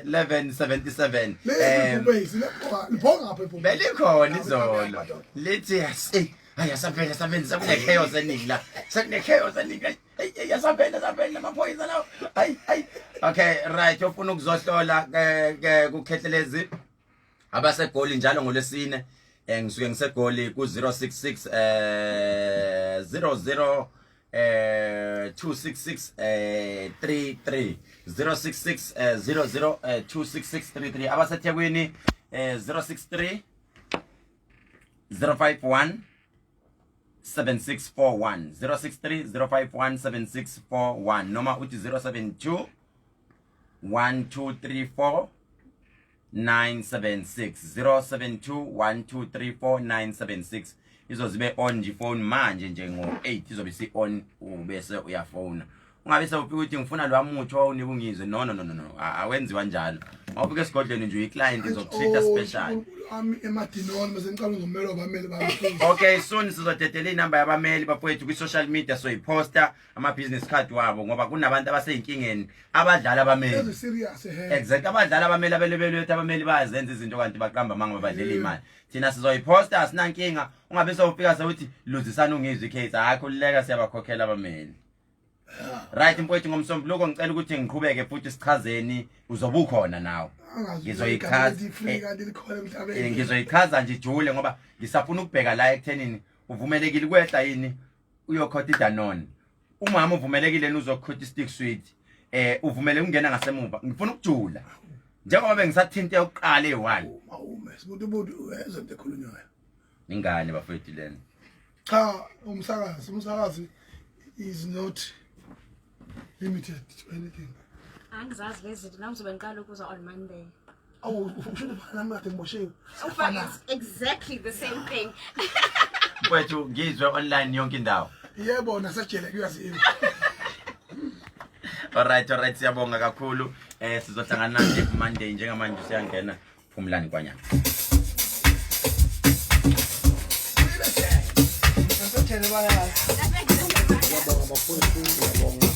Speaker 3: 1177.
Speaker 1: Leli libhonga ngapha ebhubesi.
Speaker 3: Belikhona izolo lithi hayi, asaphela, asaphela, sekune chaos eningi la, sekune chaos eningi. Hayi, hayi, asaphela, asaphela amaphoyisa lawo, hayi hayi. Okay, right, ofuna ukuzohlola ke kukhehlelezi. Abasegoli njalo ngolwesine ngisuke ngisegoli ku 066 00 266 33 066 00 266 33. Abasethekwini 063 051 7641, 063 051 7641, noma uthi 072 1234 976, 072 1234 976. Izozibe on nje phone manje nje ngo-8, izobe isi on, ubese uyafona. Ungabe sewufika ukuthi ngifuna lo muthi owawunika ungizwe. No, no, no, no, no, awenziwa njalo. Mawufika esigodlweni nje uyi-client, izokutreat special.
Speaker 1: uNkulunkulu wami emadinoni bese ngicala ngomelo wabameli bami.
Speaker 3: Okay, soon sizodedela inamba yabameli bafowethu kwi-social media, soyiposta ama-business card wabo, ngoba kunabantu abaseyinkingeni abadlala abameli.
Speaker 1: Ezi serious he.
Speaker 3: Exactly, abadlala abameli, abelebelwethu abameli bayazenza izinto kanti baqamba amanga, babadlela imali. Thina sizoyiposta, asinankinga. Ungabe sewufika sewuthi luzisana ungizwe icase. Hayi, khululeka, siyabakhokhela abameli. Right, mfowethu, ngomsombuluko ngicela ukuthi ngiqhubeke futhi sichazeni, uzobe ukhona nawe. Ngizoyichaza.
Speaker 1: Free kanti likhona emhlabeni.
Speaker 3: Ngizoyichaza nje ijule, ngoba ngisafuna ukubheka la ekuthenini uvumelekile ukwehla yini uyokhotha iDanone, umama uvumelekile yini uzokhotha istick sweet, uvumele ukungena ngasemuva. Ngifuna ukujula njengoba bengisathinte ukuqala eyi-1.
Speaker 1: Mawume sibuthi buthi uyezwa into ekhulunywayo.
Speaker 3: Ingane bafowethu lena.
Speaker 1: Cha, umsakazi is not limited to anything.
Speaker 11: Angizazi lezi zinto, nami ngizobe ngiqala ukuza on Monday.
Speaker 1: Awu, usho ukuthi nami kade ngiboshiwe.
Speaker 11: Ufa, it's exactly the same thing.
Speaker 3: Mfowethu, ngizwe online yonke indawo.
Speaker 1: Yebo, nasejele kuyaziwa.
Speaker 3: Alright, siyabonga kakhulu. Sizohlangana nje Monday. Njengamanje siyangena, phumlani kwanyana.
Speaker 1: Nasejele bayazi.
Speaker 2: Ngiyabonga bafowethu, ngiyabonga.